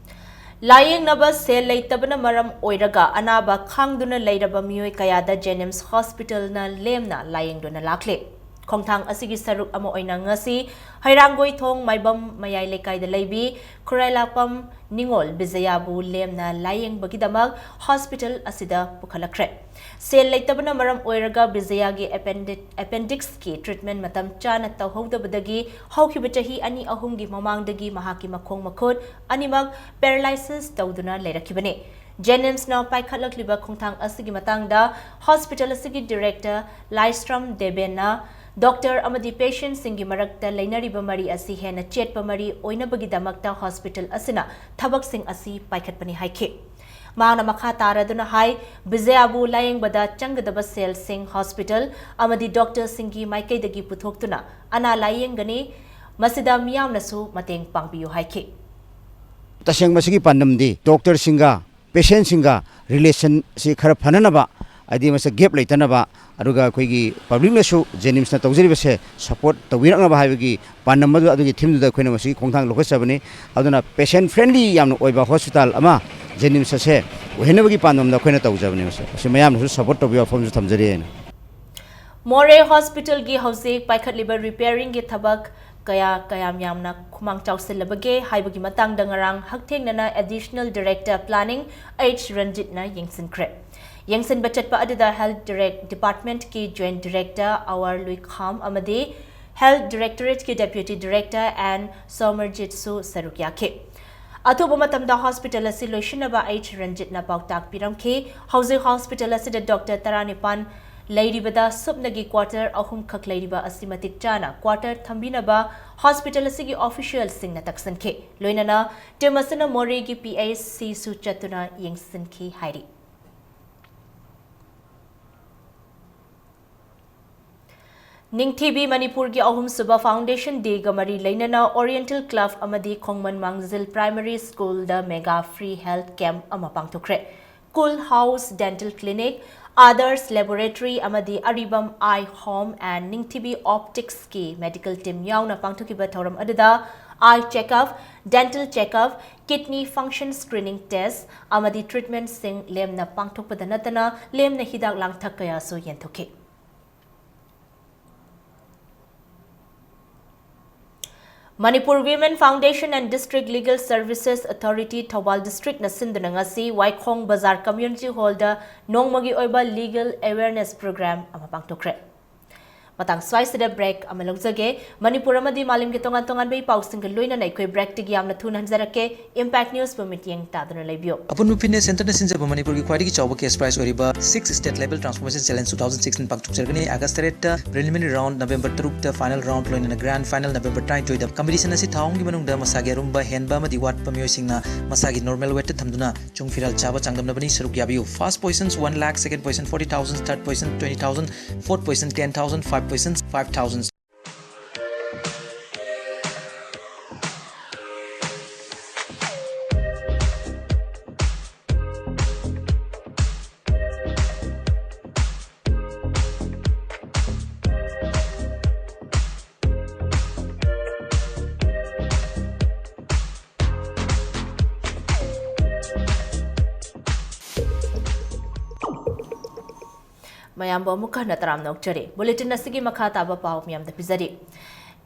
ꯂꯥꯌꯦꯡꯅꯕ ꯁꯦꯜ ꯂꯩꯇꯕꯅ ꯃꯔꯝ ꯑꯣꯏꯔꯒ ꯑꯅꯥꯕ ꯈꯥꯡꯗꯨꯅ ꯂꯩꯔꯕ ꯃꯤꯑꯣꯏ ꯀꯌꯥꯗ ꯖꯦꯅꯤꯝꯁ ꯍꯣꯁꯄꯤꯇꯥꯜꯅ ꯂꯦꯝꯅ ꯂꯥꯌꯦꯡꯗꯨꯅ ꯂꯥꯛꯂꯦ꯫ ꯈꯣꯡꯊꯥꯡ ꯑꯁꯤꯒꯤ ꯁꯔꯨꯛ ꯑꯃ ꯑꯣꯏꯅ ꯉꯁꯤ ꯍꯩꯔꯥꯡꯒꯣꯏꯊꯣꯡ ꯃꯥꯏꯕꯝ ꯃꯌꯥꯏ ꯂꯩꯀꯥꯏꯗ ꯂꯩꯕꯤ ꯈꯨꯔꯥꯏꯂꯥꯛꯄꯝ ꯅꯤꯉꯣꯜ ꯕꯤꯖꯌꯥꯕꯨ ꯂꯦꯝꯅ ꯂꯥꯌꯦꯡꯕꯒꯤꯗꯃꯛ ꯍꯣꯁꯄꯤꯇꯥꯜ ꯑꯁꯤꯗ ꯄꯨꯈꯠꯂꯛꯈ꯭ꯔꯦ꯫ ꯁꯦꯜ ꯂꯩꯇꯕꯅ ꯃꯔꯝ ꯑꯣꯏꯔꯒ ꯕꯤꯖꯌꯥꯒꯤ ꯑꯦꯄꯦꯟꯗꯤ-, ꯑꯦꯄꯦꯟꯗꯤꯛꯁꯀꯤ ꯇ꯭ꯔꯤꯠꯃꯦꯟ ꯃꯇꯝ ꯆꯥꯅ ꯇꯧꯍꯧꯗꯕꯗꯒꯤ ꯍꯧꯈꯤꯕ ꯆꯍꯤ ꯑꯅꯤ ꯑꯍꯨꯝꯒꯤ ꯃꯃꯥꯡꯗꯒꯤ ꯃꯍꯥꯛꯀꯤ ꯃꯈꯣꯡ ꯃꯈꯨꯠ ꯑꯅꯤꯃꯛ ꯄꯦꯔꯥꯂꯥꯏꯁꯤꯁ ꯇꯧꯗꯨꯅ ꯂꯩꯔꯛꯈꯤꯕꯅꯤ꯫ ꯖꯦꯅꯤꯝꯁꯅ ꯄꯥꯏꯈꯠꯂꯛꯂꯤꯕ ꯈꯣꯡꯊꯥꯡ ꯑꯁꯤꯒꯤ ꯃꯇꯥꯡꯗ ꯍꯣꯁꯄꯤꯇꯥꯜ ꯑꯁꯤꯒꯤ ꯗꯤꯔꯦꯛꯇꯔ ꯂꯥꯏꯁ꯭ꯔꯝ ꯗꯦꯕꯦꯟꯅ ꯗꯣꯛꯇꯔ ꯑꯃꯗꯤ ꯄꯦꯁꯦꯟꯠꯁꯤꯡꯒꯤ ꯃꯔꯛꯇ ꯂꯩꯅꯔꯤꯕ ꯃꯔꯤ ꯑꯁꯤ ꯍꯦꯟꯅ ꯆꯦꯠꯄ ꯃꯔꯤ ꯑꯣꯏꯅꯕꯒꯤꯗꯃꯛꯇ ꯍꯣꯁꯄꯤꯇꯥꯜ ꯑꯁꯤꯅ ꯊꯕꯛꯁꯤꯡ ꯑꯁꯤ ꯄꯥꯏꯈꯠꯄꯅꯤ ꯍꯥꯏꯈꯤ꯫ ꯃꯍꯥꯛꯅ ꯃꯈꯥ ꯇꯥꯔꯗꯨꯅ ꯍꯥꯏ, ꯕꯤꯖꯌꯥꯕꯨ ꯂꯥꯌꯦꯡꯕꯗ ꯆꯪꯒꯗꯕ ꯁꯦꯜꯁꯤꯡ ꯍꯣꯁꯄꯤꯇꯥꯜ ꯑꯃꯗꯤ ꯗꯣꯛꯇꯔꯁꯤꯡꯒꯤ ꯃꯥꯏꯀꯩꯗꯒꯤ ꯄꯨꯊꯣꯛꯇꯨꯅ ꯑꯅꯥ ꯂꯥꯌꯦꯡꯒꯅꯤ, ꯃꯁꯤꯗ ꯃꯤꯌꯥꯝꯅꯁꯨ ꯃꯇꯦꯡ ꯄꯥꯡꯕꯤꯌꯨ ꯍꯥꯏꯈꯤ꯫ ꯇꯁꯦꯡꯕ ꯃꯁꯤꯒꯤ ꯄꯥꯟꯗꯝꯗꯤ ꯗꯣꯛꯇꯔꯁꯤꯡꯒ ꯄꯦꯁꯦꯟꯠꯁꯤꯡꯒ ꯔꯤꯂꯦꯁꯟꯁꯤ ꯈꯔ ꯐꯅꯅꯕ, ꯍꯥꯏꯗꯤ ꯃꯁꯤ ꯒꯦꯞ ꯂꯩꯇꯅꯕ, ꯑꯗꯨꯒ ꯑꯩꯈꯣꯏꯒꯤ ꯄꯕ꯭ꯂꯤꯛꯅꯁꯨ ꯖꯦꯅꯤꯝꯁꯅ ꯇꯧꯖꯔꯤꯕꯁꯦ ꯁꯄꯣꯔꯠ ꯇꯧꯕꯤꯔꯛꯅꯕ ꯍꯥꯏꯕꯒꯤ ꯄꯥꯟꯗꯝ ꯑꯗꯨ, ꯑꯗꯨꯒꯤ ꯊꯤꯝꯗꯨꯗ ꯑꯩꯈꯣꯏꯅ ꯃꯁꯤꯒꯤ ꯈꯣꯡꯊꯥꯡ ꯂꯧꯈꯠꯆꯕꯅꯤ꯫ ꯑꯗꯨꯅ ꯄꯦꯁꯦꯟꯠ ꯐ꯭ꯔꯦꯟꯂꯤ ꯌꯥꯝꯅ ꯑꯣꯏꯕ ꯍꯣꯁꯄꯤꯇꯥꯜ ꯑꯃ ꯖꯦꯅꯤꯝꯁ ꯑꯁꯦ ꯑꯣꯏꯍꯟꯅꯕꯒꯤ ꯄꯥꯟꯗꯝꯗ ꯑꯩꯈꯣꯏꯅ ꯇꯧꯖꯕꯅꯤ꯫ ꯃꯁꯤ, ꯃꯁꯤ ꯃꯌꯥꯝꯅꯁꯨ ꯁꯄꯣꯔꯠ ꯇꯧꯕꯤꯌꯨ ꯋꯥꯐꯝꯁꯨ ꯊꯝꯖꯔꯤ ꯍꯥꯏꯅ꯫ ꯃꯣꯔꯦ ꯍꯣꯁꯄꯤꯇꯥꯜꯒꯤ ꯍꯧꯖꯤꯛ ꯄꯥꯏꯈꯠꯂꯤꯕ ꯔꯤꯄꯦꯌꯥꯔꯤꯡꯒꯤ ꯊꯕꯛ ꯀꯌꯥ ꯀꯌꯥꯝ ꯌꯥꯝꯅ ꯈꯨꯃꯥꯡ ꯆꯥꯎꯁꯤꯜꯂꯕꯒꯦ ꯍꯥꯏꯕꯒꯤ ꯃꯇꯥꯡꯗ ꯉꯔꯥꯡ ꯍꯛꯊꯦꯡꯅꯅ Additional Director Planning H ꯔꯟꯖꯤꯠꯅ ꯌꯦꯡꯁꯤꯟꯈ꯭ꯔꯦ꯫ ꯌꯦꯡꯁꯤꯟꯕ ꯆꯠꯄ ꯑꯗꯨꯗ Health Direct Department ꯀꯤ Joint Director ꯑꯋꯥꯔ ꯂꯨꯏꯈꯥꯝ ꯑꯃꯗꯤ Health Directorate ꯀꯤ Deputy Director N ꯁꯣꯃꯔꯖꯤꯠꯁꯨ ꯁꯔꯨꯛ ꯌꯥꯈꯤ꯫ ꯑꯊꯨꯕ ꯃꯇꯝꯗ ꯍꯣꯁꯄꯤꯇꯥꯜ ꯑꯁꯤ ꯂꯣꯏꯁꯤꯟꯅꯕ H ꯔꯟꯖꯤꯠꯅ ꯄꯥꯎꯇꯥꯛ ꯄꯤꯔꯝꯈꯤ꯫ ꯍꯧꯖꯤꯛ ꯍꯣꯁꯄꯤꯇꯥꯜ ꯑꯁꯤꯗ ꯗꯣꯛꯇꯔ ꯇꯔꯥꯅꯤꯄꯥꯟ ꯂꯩꯔꯤꯕꯗ ꯁꯨꯞꯅꯒꯤ ꯀ꯭ꯋꯥꯇꯔ ꯑꯍꯨꯝꯈꯛ ꯂꯩꯔꯤꯕ ꯑꯁꯤ ꯃꯇꯤꯛ ꯆꯥꯅ ꯀ꯭ꯋꯥꯇꯔ ꯊꯝꯕꯤꯅꯕ ꯍꯣꯁꯄꯤꯇꯥꯜ ꯑꯁꯤꯒꯤ ꯑꯣꯐꯤꯁꯤꯌꯦꯜꯁꯤꯡꯅ ꯇꯛꯁꯤꯟꯈꯤ꯫ ꯂꯣꯏꯅꯅ ꯇꯤꯝ ꯑꯁꯤꯅ ꯃꯣꯔꯦꯒꯤ P H C ꯁꯨ ꯆꯠꯇꯨꯅ ꯌꯦꯡꯁꯤꯟꯈꯤ ꯍꯥꯏꯔꯤ꯫ ꯅꯤꯡꯊꯤꯕꯤ ꯃꯅꯤꯄꯨꯔꯒꯤ ꯑꯍꯨꯝꯁꯨꯕ Foundation Day ꯒ ꯃꯔꯤ ꯂꯩꯅꯅ Oriental Club ꯑꯃꯗꯤ ꯈꯣꯡꯃꯟ ꯃꯥꯡꯖꯤꯜ Primary School ꯗ Mega Free Health Camp ꯑꯃ ꯄꯥꯡꯊꯣꯛꯈ꯭ꯔꯦ꯫ Cool House Dental Clinic, Others Laboratory ꯑꯃꯗꯤ ꯑꯔꯤꯕꯝ Eye Home and ꯅꯤꯡꯊꯤꯕꯤ Optics ꯀꯤ medical team ꯌꯥꯎꯅ ꯄꯥꯡꯊꯣꯛꯈꯤꯕ ꯊꯧꯔꯝ ꯑꯗꯨꯗ eye checkup, dental checkup, kidney function screening test ꯑꯃꯗꯤ treatment ꯁꯤꯡ ꯂꯦꯝꯅ ꯄꯥꯡꯊꯣꯛꯄꯗ ꯅꯠꯇꯅ ꯂꯦꯝꯅ ꯍꯤꯗꯥꯛ ꯂꯥꯡꯊꯛ ꯀꯌꯥꯁꯨ ꯌꯦꯟꯊꯣꯛꯈꯤ꯫ Manipur Women Foundation and District Legal Services Authority Thoubal District ꯅ ꯁꯤꯟꯗꯨꯅ ꯉꯁꯤ ꯋꯥꯏꯈꯣꯡ ꯕꯖꯥꯔ Community Hall ꯗ ꯅꯣꯡꯃꯒꯤ ꯑꯣꯏꯕ Legal Awareness Program ꯑꯃ ꯄꯥꯡꯊꯣꯛꯈ꯭ꯔꯦ꯫ ꯃꯇꯥꯡ ꯁ꯭ꯋꯥꯏꯁꯤꯗ break ꯑꯃ ꯂꯧꯖꯒꯦ꯫ ꯃꯅꯤꯄꯨꯔ ꯑꯃꯗꯤ ꯃꯥꯂꯦꯝꯒꯤ ꯇꯣꯉꯥꯟ ꯇꯣꯉꯥꯟꯕ ꯏ ꯄꯥꯎꯁꯤꯡꯒ ꯂꯣꯏꯅꯅ ꯑꯩꯈꯣꯏ break ꯇꯒꯤ ꯌꯥꯝꯅ ꯊꯨꯅ ꯍꯟꯖꯔꯛꯀꯦ꯫ Impact News ꯕꯨ ꯃꯤꯠꯌꯦꯡ ꯇꯥꯗꯨꯅ ꯂꯩꯕꯤꯌꯨ꯫ ꯑꯄꯨꯟꯕ Fitness Center ꯅ ꯁꯤꯟꯖꯕ ꯃꯅꯤꯄꯨꯔꯒꯤ ꯈ꯭ꯋꯥꯏꯗꯒꯤ ꯆꯥꯎꯕ cash prize ꯑꯣꯏꯔꯤꯕ Six State Level Transformation Challenge two thousand sixteen ꯄꯥꯡꯊꯣꯛꯆꯔꯒꯅꯤ꯫ August ꯇꯔꯦꯠꯇ preliminary round, November ꯇꯔꯨꯛꯇ final round, ꯂꯣꯏꯅꯅ grand final November ꯇꯔꯥꯅꯤꯊꯣꯏꯗ꯫ Competition ꯑꯁꯤ ꯊꯥ ꯑꯍꯨꯝꯒꯤ ꯃꯅꯨꯡꯗ ꯃꯁꯥꯒꯤ ꯑꯔꯨꯝꯕ, ꯍꯦꯟꯕ ꯑꯃꯗꯤ ꯋꯥꯠꯄ ꯃꯤꯑꯣꯏꯁꯤꯡꯅ ꯃꯁꯥꯒꯤ normal weight ꯊꯝꯗꯨꯅ ꯆꯨꯡ ꯐꯤꯔꯥꯜ ꯆꯥꯕ ꯆꯥꯡꯗꯝꯅꯕꯅꯤ꯫ ꯁꯔꯨꯛ ꯌꯥꯕꯤꯌꯨ꯫ First position one lakh, second position forty thousand, third position twenty thousand, fourth position ten thousand, five position five thousand꯫ ꯃꯌꯥꯝꯕꯨ ꯑꯃꯨꯛ ꯍꯟꯅ ꯇꯔꯥꯝꯅ ꯑꯣꯛꯆꯔꯤ꯫ Bulletin ꯑꯁꯤꯒꯤ ꯃꯈꯥ ꯇꯥꯕ ꯄꯥꯎ ꯃꯤꯌꯥꯝꯗ ꯄꯤꯖꯔꯤ꯫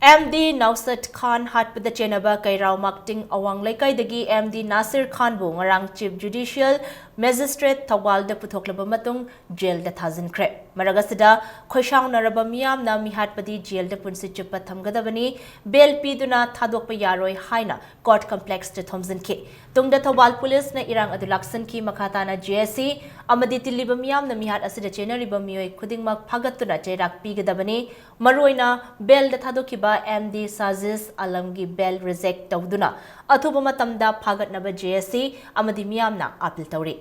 ꯑꯦꯝ ꯗꯤ ꯅꯧꯁꯠ ꯈꯥꯟ ꯍꯥꯠꯄꯗ ꯆꯦꯟꯅꯕ ꯀꯩꯔꯥꯎ ꯃꯥꯛꯇꯤꯡ ꯑꯋꯥꯡ ꯂꯩꯀꯥꯏꯗꯒꯤ ꯑꯦꯝ ꯗꯤ ꯅꯥꯁꯤꯔ ꯈꯥꯟꯕꯨ ꯉꯔꯥꯡ Chief Judicial Magistrate ꯊꯧꯕꯥꯜꯗ ꯄꯨꯊꯣꯛꯂꯕ ꯃꯇꯨꯡ ꯖꯦꯜꯗ ꯊꯥꯖꯤꯟꯈ꯭ꯔꯦ꯫ ꯃꯔꯛ ꯑꯁꯤꯗ ꯈꯣꯏꯁꯥꯎꯅꯔꯕ ꯃꯤꯌꯥꯝꯅ ꯃꯤꯍꯥꯠꯄꯗꯤ ꯖꯦꯜꯗ ꯄꯨꯟꯁꯤ ꯆꯨꯞꯄ ꯊꯝꯒꯗꯕꯅꯤ, ꯕꯦꯜ ꯄꯤꯗꯨꯅ ꯊꯥꯗꯣꯛꯄ ꯌꯥꯔꯣꯏ ꯍꯥꯏꯅ ꯀꯣꯔꯠ ꯀꯝꯄ꯭ꯂꯦꯛꯁꯇ ꯊꯣꯝꯖꯤꯟꯈꯤ꯫ ꯇꯨꯡꯗ ꯊꯧꯕꯥꯜ ꯄꯨꯂꯤꯁꯅ ꯏꯔꯥꯡ ꯑꯗꯨ ꯂꯥꯛꯁꯤꯟꯈꯤ꯫ ꯃꯈꯥ ꯇꯥꯅ ꯖꯦ ꯑꯦꯁ ꯁꯤ ꯑꯃꯗꯤ ꯇꯤꯜꯂꯤꯕ ꯃꯤꯌꯥꯝꯅ ꯃꯤꯍꯥꯠ ꯑꯁꯤꯗ ꯆꯦꯟꯅꯔꯤꯕ ꯃꯤꯑꯣꯏ ꯈꯨꯗꯤꯡꯃꯛ ꯐꯥꯒꯠꯇꯨꯅ ꯆꯩꯔꯥꯛ ꯄꯤꯒꯗꯕꯅꯤ꯫ ꯃꯔꯨꯑꯣꯏꯅ ꯕꯦꯜꯗ ꯊꯥꯗꯣꯛꯈꯤꯕ ꯑꯦꯝ ꯗꯤ ꯁꯥꯖꯤꯁ ꯑꯂꯝꯒꯤ ꯕꯦꯜ ꯔꯤꯖꯦꯛ ꯇꯧꯗꯨꯅ ꯑꯊꯨꯕ ꯃꯇꯝꯗ ꯐꯥꯒꯠꯅꯕ ꯖꯦ ꯑꯦꯁ ꯁꯤ ꯑꯃꯗꯤ ꯃꯤꯌꯥꯝꯅ ꯑꯥꯄꯤꯜ ꯇꯧꯔꯤ꯫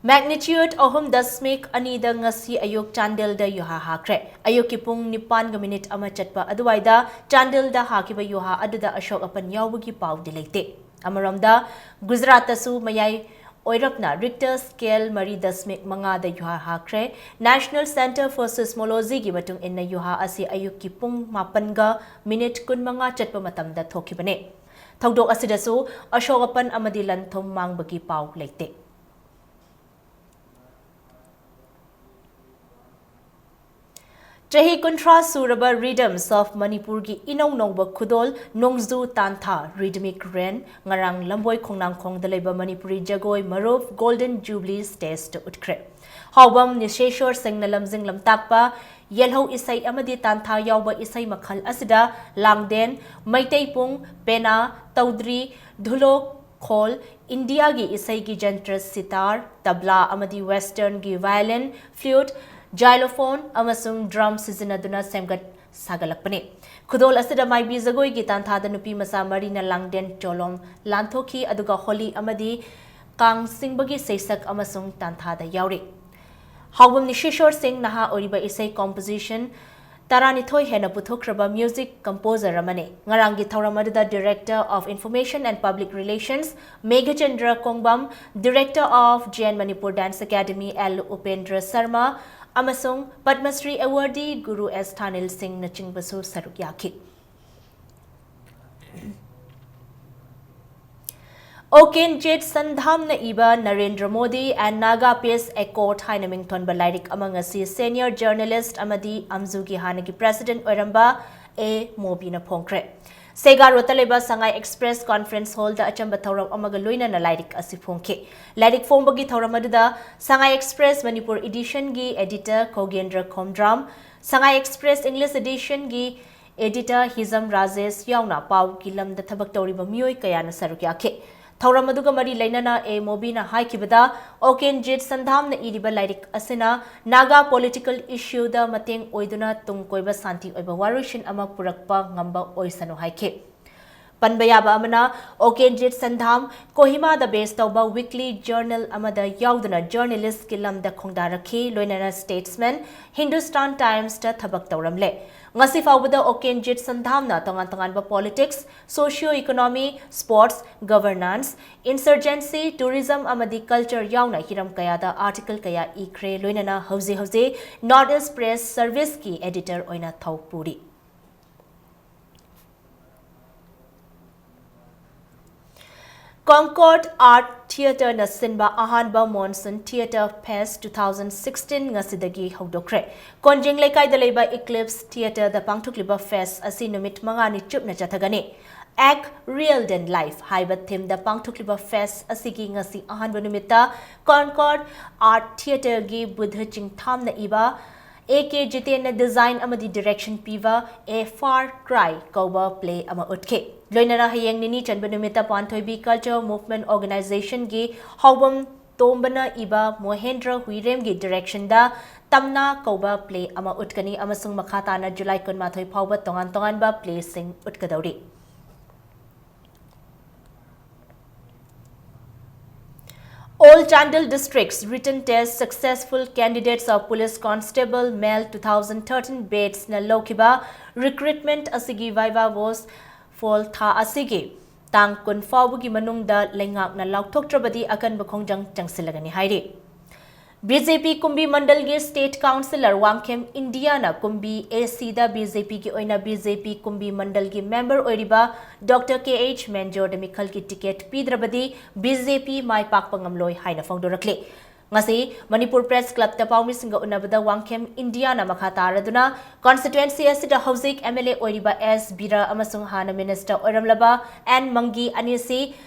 Magnitude ꯑꯍꯨꯝ ꯗꯁꯃꯤꯛ ꯑꯅꯤꯗ ꯉꯁꯤ ꯑꯌꯨꯛ ꯆꯥꯟꯗꯦꯜꯗ ꯌꯨꯍꯥ ꯍꯥꯈ꯭ꯔꯦ꯫ ꯑꯌꯨꯛꯀꯤ ꯄꯨꯡ ꯅꯤꯄꯥꯟꯒ ꯃꯤꯅꯤꯠ ꯑꯃ ꯆꯠꯄ ꯑꯗꯨꯋꯥꯏꯗ ꯆꯥꯟꯗꯦꯜꯗ ꯍꯥꯈꯤꯕ ꯌꯨꯍꯥ ꯑꯗꯨꯗ ꯑꯁꯣꯛ ꯑꯄꯟ ꯌꯥꯎꯕꯒꯤ ꯄꯥꯎꯗꯤ ꯂꯩꯇꯦ꯫ ꯑꯃꯔꯣꯝꯗ, ꯒꯨꯖꯔꯥꯠꯇꯁꯨ ꯃꯌꯥꯏ ꯑꯣꯏꯔꯞꯅ Richter scale ꯃꯔꯤ ꯗꯁꯃꯤꯛ ꯃꯉꯥꯗ ꯌꯨꯍꯥ ꯍꯥꯈ꯭ꯔꯦ꯫ National Centre for Seismologyꯒꯤ ꯃꯇꯨꯡ ꯏꯟꯅ, ꯌꯨꯍꯥ ꯑꯁꯤ ꯑꯌꯨꯛꯀꯤ ꯄꯨꯡ ꯃꯥꯄꯟꯒ ꯃꯤꯅꯤꯠ ꯀꯨꯟꯃꯉꯥ ꯆꯠꯄ ꯃꯇꯝꯗ ꯊꯣꯛꯈꯤꯕꯅꯤ꯫ ꯊꯧꯗꯣꯛ ꯑꯁꯤꯗꯁꯨ ꯑꯁꯣꯛ ꯑꯄꯟ ꯑꯃꯗꯤ ꯂꯟ ꯊꯨꯝ ꯃꯥꯡꯕꯒꯤ ꯄꯥꯎ ꯂꯩꯇꯦ꯫ ꯆꯍꯤ ꯀꯨꯟꯊ꯭ꯔꯥ ꯁꯨꯔꯕ Rhythms of Manipurꯒꯤ ꯏꯅꯧ ꯅꯧꯕ ꯈꯨꯗꯣꯜ ꯅꯣꯡꯖꯨ ꯇꯥꯟꯊꯥ, Rhythmic Rain, ꯉꯔꯥꯡ ꯂꯝꯕꯣꯏ ꯈꯣꯡꯅꯥꯡꯈꯣꯡꯗ ꯂꯩꯕ ꯃꯅꯤꯄꯨꯔꯤ ꯖꯒꯣꯏ ꯃꯔꯨꯞ Golden Jubilee stageꯇ ꯎꯠꯈ꯭ꯔꯦ꯫ ꯍꯥꯎꯕꯝ ꯅꯤꯁꯦꯁꯣꯔ ꯁꯤꯡꯅ ꯂꯝꯖꯤꯡ ꯂꯝꯇꯥꯛꯄ ꯌꯦꯜꯍꯧ ꯏꯁꯩ ꯑꯃꯗꯤ ꯇꯥꯟꯊꯥ ꯌꯥꯎꯕ ꯏꯁꯩ ꯃꯈꯜ ꯑꯁꯤꯗ ꯂꯥꯡꯗꯦꯟ, ꯃꯩꯇꯩ ꯄꯨꯡ, ꯄꯦꯅꯥ, ꯇꯧꯗ꯭ꯔꯤ, ꯙꯨꯂꯣꯛ, ꯈꯣꯜ, ꯏꯟꯗꯤꯌꯥꯒꯤ ꯏꯁꯩꯒꯤ ꯖꯟꯇ꯭ꯔ ꯁꯤꯇꯥꯔ, ꯇꯕ꯭ꯂꯥ ꯑꯃꯗꯤ Westernꯒꯤ violin, flute, xylophone ꯑꯃꯁꯨꯡ drum ꯁꯤꯖꯤꯟꯅꯗꯨꯅ ꯁꯦꯝꯒꯠ ꯁꯥꯒꯠꯂꯛꯄꯅꯤ꯫ ꯈꯨꯗꯣꯜ ꯑꯁꯤꯗ ꯃꯥꯏꯕꯤ ꯖꯒꯣꯏꯒꯤ ꯇꯥꯟꯊꯥꯗ ꯅꯨꯄꯤ ꯃꯆꯥ ꯃꯔꯤꯅ ꯂꯥꯡꯗꯦꯟ ꯆꯣꯂꯣꯝ ꯂꯥꯟꯊꯣꯛꯈꯤ, ꯑꯗꯨꯒ ꯍꯣꯂꯤ ꯑꯃꯗꯤ ꯀꯥꯡ ꯆꯤꯡꯕꯒꯤ ꯁꯩꯁꯛ ꯑꯃꯁꯨꯡ ꯇꯥꯟꯊꯥꯗ ꯌꯥꯎꯔꯤ꯫ ꯍꯥꯎꯕꯝ ꯅꯤꯁꯦꯁꯣꯔ ꯁꯤꯡ ꯅꯍꯥ ꯑꯣꯏꯔꯤꯕ ꯏꯁꯩ composition ꯇꯔꯥꯅꯤꯊꯣꯏ ꯍꯦꯟꯅ ꯄꯨꯊꯣꯛꯈ꯭ꯔꯕ music composer ꯑꯃꯅꯤ꯫ ꯉꯔꯥꯡꯒꯤ ꯊꯧꯔꯝ ꯑꯗꯨꯗ Director of Information and Public Relations Meghachandra Kongbam, Director of Jain Manipur Dance Academy L Upendra Sharma ꯑꯃꯁꯨꯡ ꯄꯗꯃꯁ꯭ꯔꯤ awardee ꯒꯨꯔꯨ ꯑꯦꯁ ꯊꯥꯅꯤꯜ ꯁꯤꯡꯅꯆꯤꯡꯕꯁꯨ ꯁꯔꯨꯛ ꯌꯥꯈꯤ꯫ ꯑꯣꯀꯦꯟꯖꯤꯠ ꯁꯟꯙꯥꯝꯅ ꯏꯕ Narendra Modi and Naga Peace Accord ꯍꯥꯏꯅ ꯃꯤꯡꯊꯣꯟꯕ ꯂꯥꯏꯔꯤꯛ ꯑꯃ ꯉꯁꯤ senior journalist ꯑꯃꯗꯤ ꯑꯝꯖꯨꯒꯤ ꯍꯥꯟꯅꯒꯤ president ꯑꯣꯏꯔꯝꯕ ꯑꯦ ꯃꯣꯕꯤꯅ ꯐꯣꯡꯈ꯭ꯔꯦ꯫ ꯁꯦꯒꯥ ꯔꯣꯗꯇ ꯂꯩꯕ ꯁꯉꯥꯏ Express conference hallꯗ ꯑꯆꯝꯕ ꯊꯧꯔꯝ ꯑꯃꯒ ꯂꯣꯏꯅꯅ ꯂꯥꯏꯔꯤꯛ ꯑꯁꯤ ꯐꯣꯡꯈꯤ꯫ ꯂꯥꯏꯔꯤꯛ ꯐꯣꯡꯕꯒꯤ ꯊꯧꯔꯝ ꯑꯗꯨꯗ ꯁꯉꯥꯏ Express ꯃꯅꯤꯄꯨꯔ editionꯒꯤ editor ꯈꯣꯒꯦꯟꯗ꯭ꯔ ꯈꯣꯝꯗ꯭ꯔꯥꯝ, ꯁꯉꯥꯏ Express English editionꯒꯤ editor ꯍꯤꯖꯝ ꯔꯥꯖꯦꯁ ꯌꯥꯎꯅ ꯄꯥꯎꯒꯤ ꯂꯝꯗ ꯊꯕꯛ ꯇꯧꯔꯤꯕ ꯃꯤꯑꯣꯏ ꯀꯌꯥꯅ ꯁꯔꯨꯛ ꯌꯥꯈꯤ꯫ ꯊꯧꯔꯝ ꯑꯗꯨꯒ ꯃꯔꯤ ꯂꯩꯅꯅ ꯑꯦ ꯃꯣꯕꯤꯅ ꯍꯥꯏꯈꯤꯕꯗ, ꯑꯣꯀꯦꯟꯖꯤꯠ ꯁꯟꯙꯥꯝꯅ ꯏꯔꯤꯕ ꯂꯥꯏꯔꯤꯛ ꯑꯁꯤꯅ ꯅꯥꯒꯥ political issueꯗ ꯃꯇꯦꯡ ꯑꯣꯏꯗꯨꯅ ꯇꯨꯡ ꯀꯣꯏꯕ ꯁꯥꯟꯇꯤ ꯑꯣꯏꯕ ꯋꯥꯔꯣꯏꯁꯤꯟ ꯑꯃ ꯄꯨꯔꯛꯄ ꯉꯝꯕ ꯑꯣꯏꯁꯅꯨ ꯍꯥꯏꯈꯤ꯫ ꯄꯟꯕ ꯌꯥꯕ ꯑꯃꯅ, ꯑꯣꯀꯦꯟꯖꯤꯠ ꯁꯟꯙꯥꯝ ꯀꯣꯍꯤꯃꯥꯗ base ꯇꯧꯕ weekly journal ꯑꯃꯗ ꯌꯥꯎꯗꯨꯅ journalistꯀꯤ ꯂꯝꯗ ꯈꯣꯡꯗꯥꯔꯛꯈꯤ, ꯂꯣꯏꯅꯅ Statesman, Hindustan Timesꯇ ꯊꯕꯛ ꯇꯧꯔꯝꯂꯦ꯫ ꯉꯁꯤ ꯐꯥꯎꯕꯗ ꯑꯣꯀꯦꯟꯖꯤꯠ ꯁꯟꯙꯥꯝꯅ ꯇꯣꯉꯥꯟ ꯇꯣꯉꯥꯟꯕ politics, socio economy, sports, governance, insurgency, tourism ꯑꯃꯗꯤ culture ꯌꯥꯎꯅ ꯍꯤꯔꯝ ꯀꯌꯥꯗ article ꯀꯌꯥ ꯏꯈ꯭ꯔꯦ, ꯂꯣꯏꯅꯅ ꯍꯧꯖꯤꯛ ꯍꯧꯖꯤꯛ North East Press Serviceꯀꯤ editor ꯑꯣꯏꯅ ꯊꯧ ꯄꯨꯔꯤ꯫ Concord Art Theatreꯅ ꯁꯤꯟꯕ ꯑꯍꯥꯟꯕ Monsoon Theatre Fest two thousand sixteen ꯉꯁꯤꯗꯒꯤ ꯍꯧꯗꯣꯛꯈ꯭ꯔꯦ꯫ ꯀꯣꯟꯖꯤꯡ ꯂꯩꯀꯥꯏꯗ ꯂꯩꯕ Eclipse Theatreꯗ ꯄꯥꯡꯊꯣꯛꯂꯤꯕ fest ꯑꯁꯤ ꯅꯨꯃꯤꯠ ꯃꯉꯥꯅꯤ ꯆꯨꯞꯅ ꯆꯠꯊꯒꯅꯤ꯫ Act Real Than Life ꯍꯥꯏꯕ themeꯗ ꯄꯥꯡꯊꯣꯛꯂꯤꯕ fest ꯑꯁꯤꯒꯤ ꯉꯁꯤ ꯑꯍꯥꯟꯕ ꯅꯨꯃꯤꯠꯇ Concord Art Theatreꯒꯤ ꯕꯨꯙ ꯆꯤꯡꯊꯥꯝꯅ ꯏꯕ ꯑꯦ ꯀꯦ ꯖꯤꯇꯦꯟꯅ design ꯑꯃꯗꯤ direction ꯄꯤꯕ A Far Cry ꯀꯧꯕ play ꯑꯃ ꯎꯠꯈꯤ꯫ ꯂꯣꯏꯅꯅ ꯍꯌꯦꯡ ꯅꯤꯅꯤ ꯆꯟꯕ ꯅꯨꯃꯤꯠꯇ ꯄꯥꯟꯊꯣꯏꯕꯤ Culture Movement Organizationꯒꯤ ꯍꯥꯎꯕꯝ ꯇꯣꯝꯕꯅ ꯏꯕ ꯃꯣꯍꯦꯟꯗ꯭ꯔ ꯍꯨꯏꯔꯦꯝꯒꯤ directionꯗ ꯇꯝꯅꯥ ꯀꯧꯕ play ꯑꯃ ꯎꯠꯀꯅꯤ ꯑꯃꯁꯨꯡ ꯃꯈꯥ ꯇꯥꯅ July ꯀꯨꯟꯃꯥꯊꯣꯏ ꯐꯥꯎꯕ ꯇꯣꯉꯥꯟ ꯇꯣꯉꯥꯟꯕ playꯁꯤꯡ ꯎꯠꯀꯗꯧꯔꯤ꯫ All Chandel districts written test successful candidates of Police Constable Male two thousand thirteen batchꯅ ꯂꯧꯈꯤꯕ recruitment ꯑꯁꯤꯒꯤ viva voce poll ꯊꯥ ꯑꯁꯤꯒꯤ ꯇꯥꯡ ꯀꯨꯟ ꯐꯥꯎꯕꯒꯤ ꯃꯅꯨꯡꯗ ꯂꯩꯉꯥꯛꯅ ꯂꯥꯎꯊꯣꯛꯇ꯭ꯔꯕꯗꯤ ꯑꯀꯟꯕ ꯈꯣꯡꯖꯪ ꯆꯪꯁꯤꯜꯂꯒꯅꯤ ꯍꯥꯏꯔꯤ꯫ ꯕꯤ ꯖꯦ ꯄꯤ ꯀꯨꯝꯕꯤ ꯃꯟꯗꯜꯒꯤ state councillor ꯋꯥꯡꯈꯦꯝ ꯏꯟꯗꯤꯌꯥꯅ ꯀꯨꯝꯕꯤ ꯑꯦ ꯁꯤꯗ ꯕꯤ ꯖꯦ ꯄꯤꯒꯤ ꯑꯣꯏꯅ ꯕꯤ ꯖꯦ ꯄꯤ ꯀꯨꯝꯕꯤ ꯃꯟꯗꯜꯒꯤ member ꯑꯣꯏꯔꯤꯕ Doctor ꯀꯦ ꯑꯩꯆ ꯃꯦꯟꯖꯣꯔꯗ ꯃꯤꯈꯜꯒꯤ ticket ꯄꯤꯗ꯭ꯔꯕꯗꯤ ꯕꯤ ꯖꯦ ꯄꯤ ꯃꯥꯏ ꯄꯥꯛꯄ ꯉꯝꯂꯣꯏ ꯍꯥꯏꯅ ꯐꯣꯡꯗꯣꯔꯛꯂꯤ꯫ ꯉꯁꯤ ꯃꯅꯤꯄꯨꯔ Press Clubꯇ ꯄꯥꯎꯃꯤꯁꯤꯡꯒ ꯎꯅꯕꯗ ꯋꯥꯡꯈꯦꯝ ꯏꯟꯗꯤꯌꯥꯅ ꯃꯈꯥ ꯇꯥꯔꯗꯨꯅ constituency ꯑꯁꯤꯗ ꯍꯧꯖꯤꯛ M L A ꯑꯣꯏꯔꯤꯕ ꯑꯦꯁ ꯕꯤꯔ ꯑꯃꯁꯨꯡ ꯍꯥꯟꯅ minister ꯑꯣꯏꯔꯝꯂꯕ ꯑꯦꯟ ꯃꯪꯒꯤ ꯑꯅꯤꯁꯤ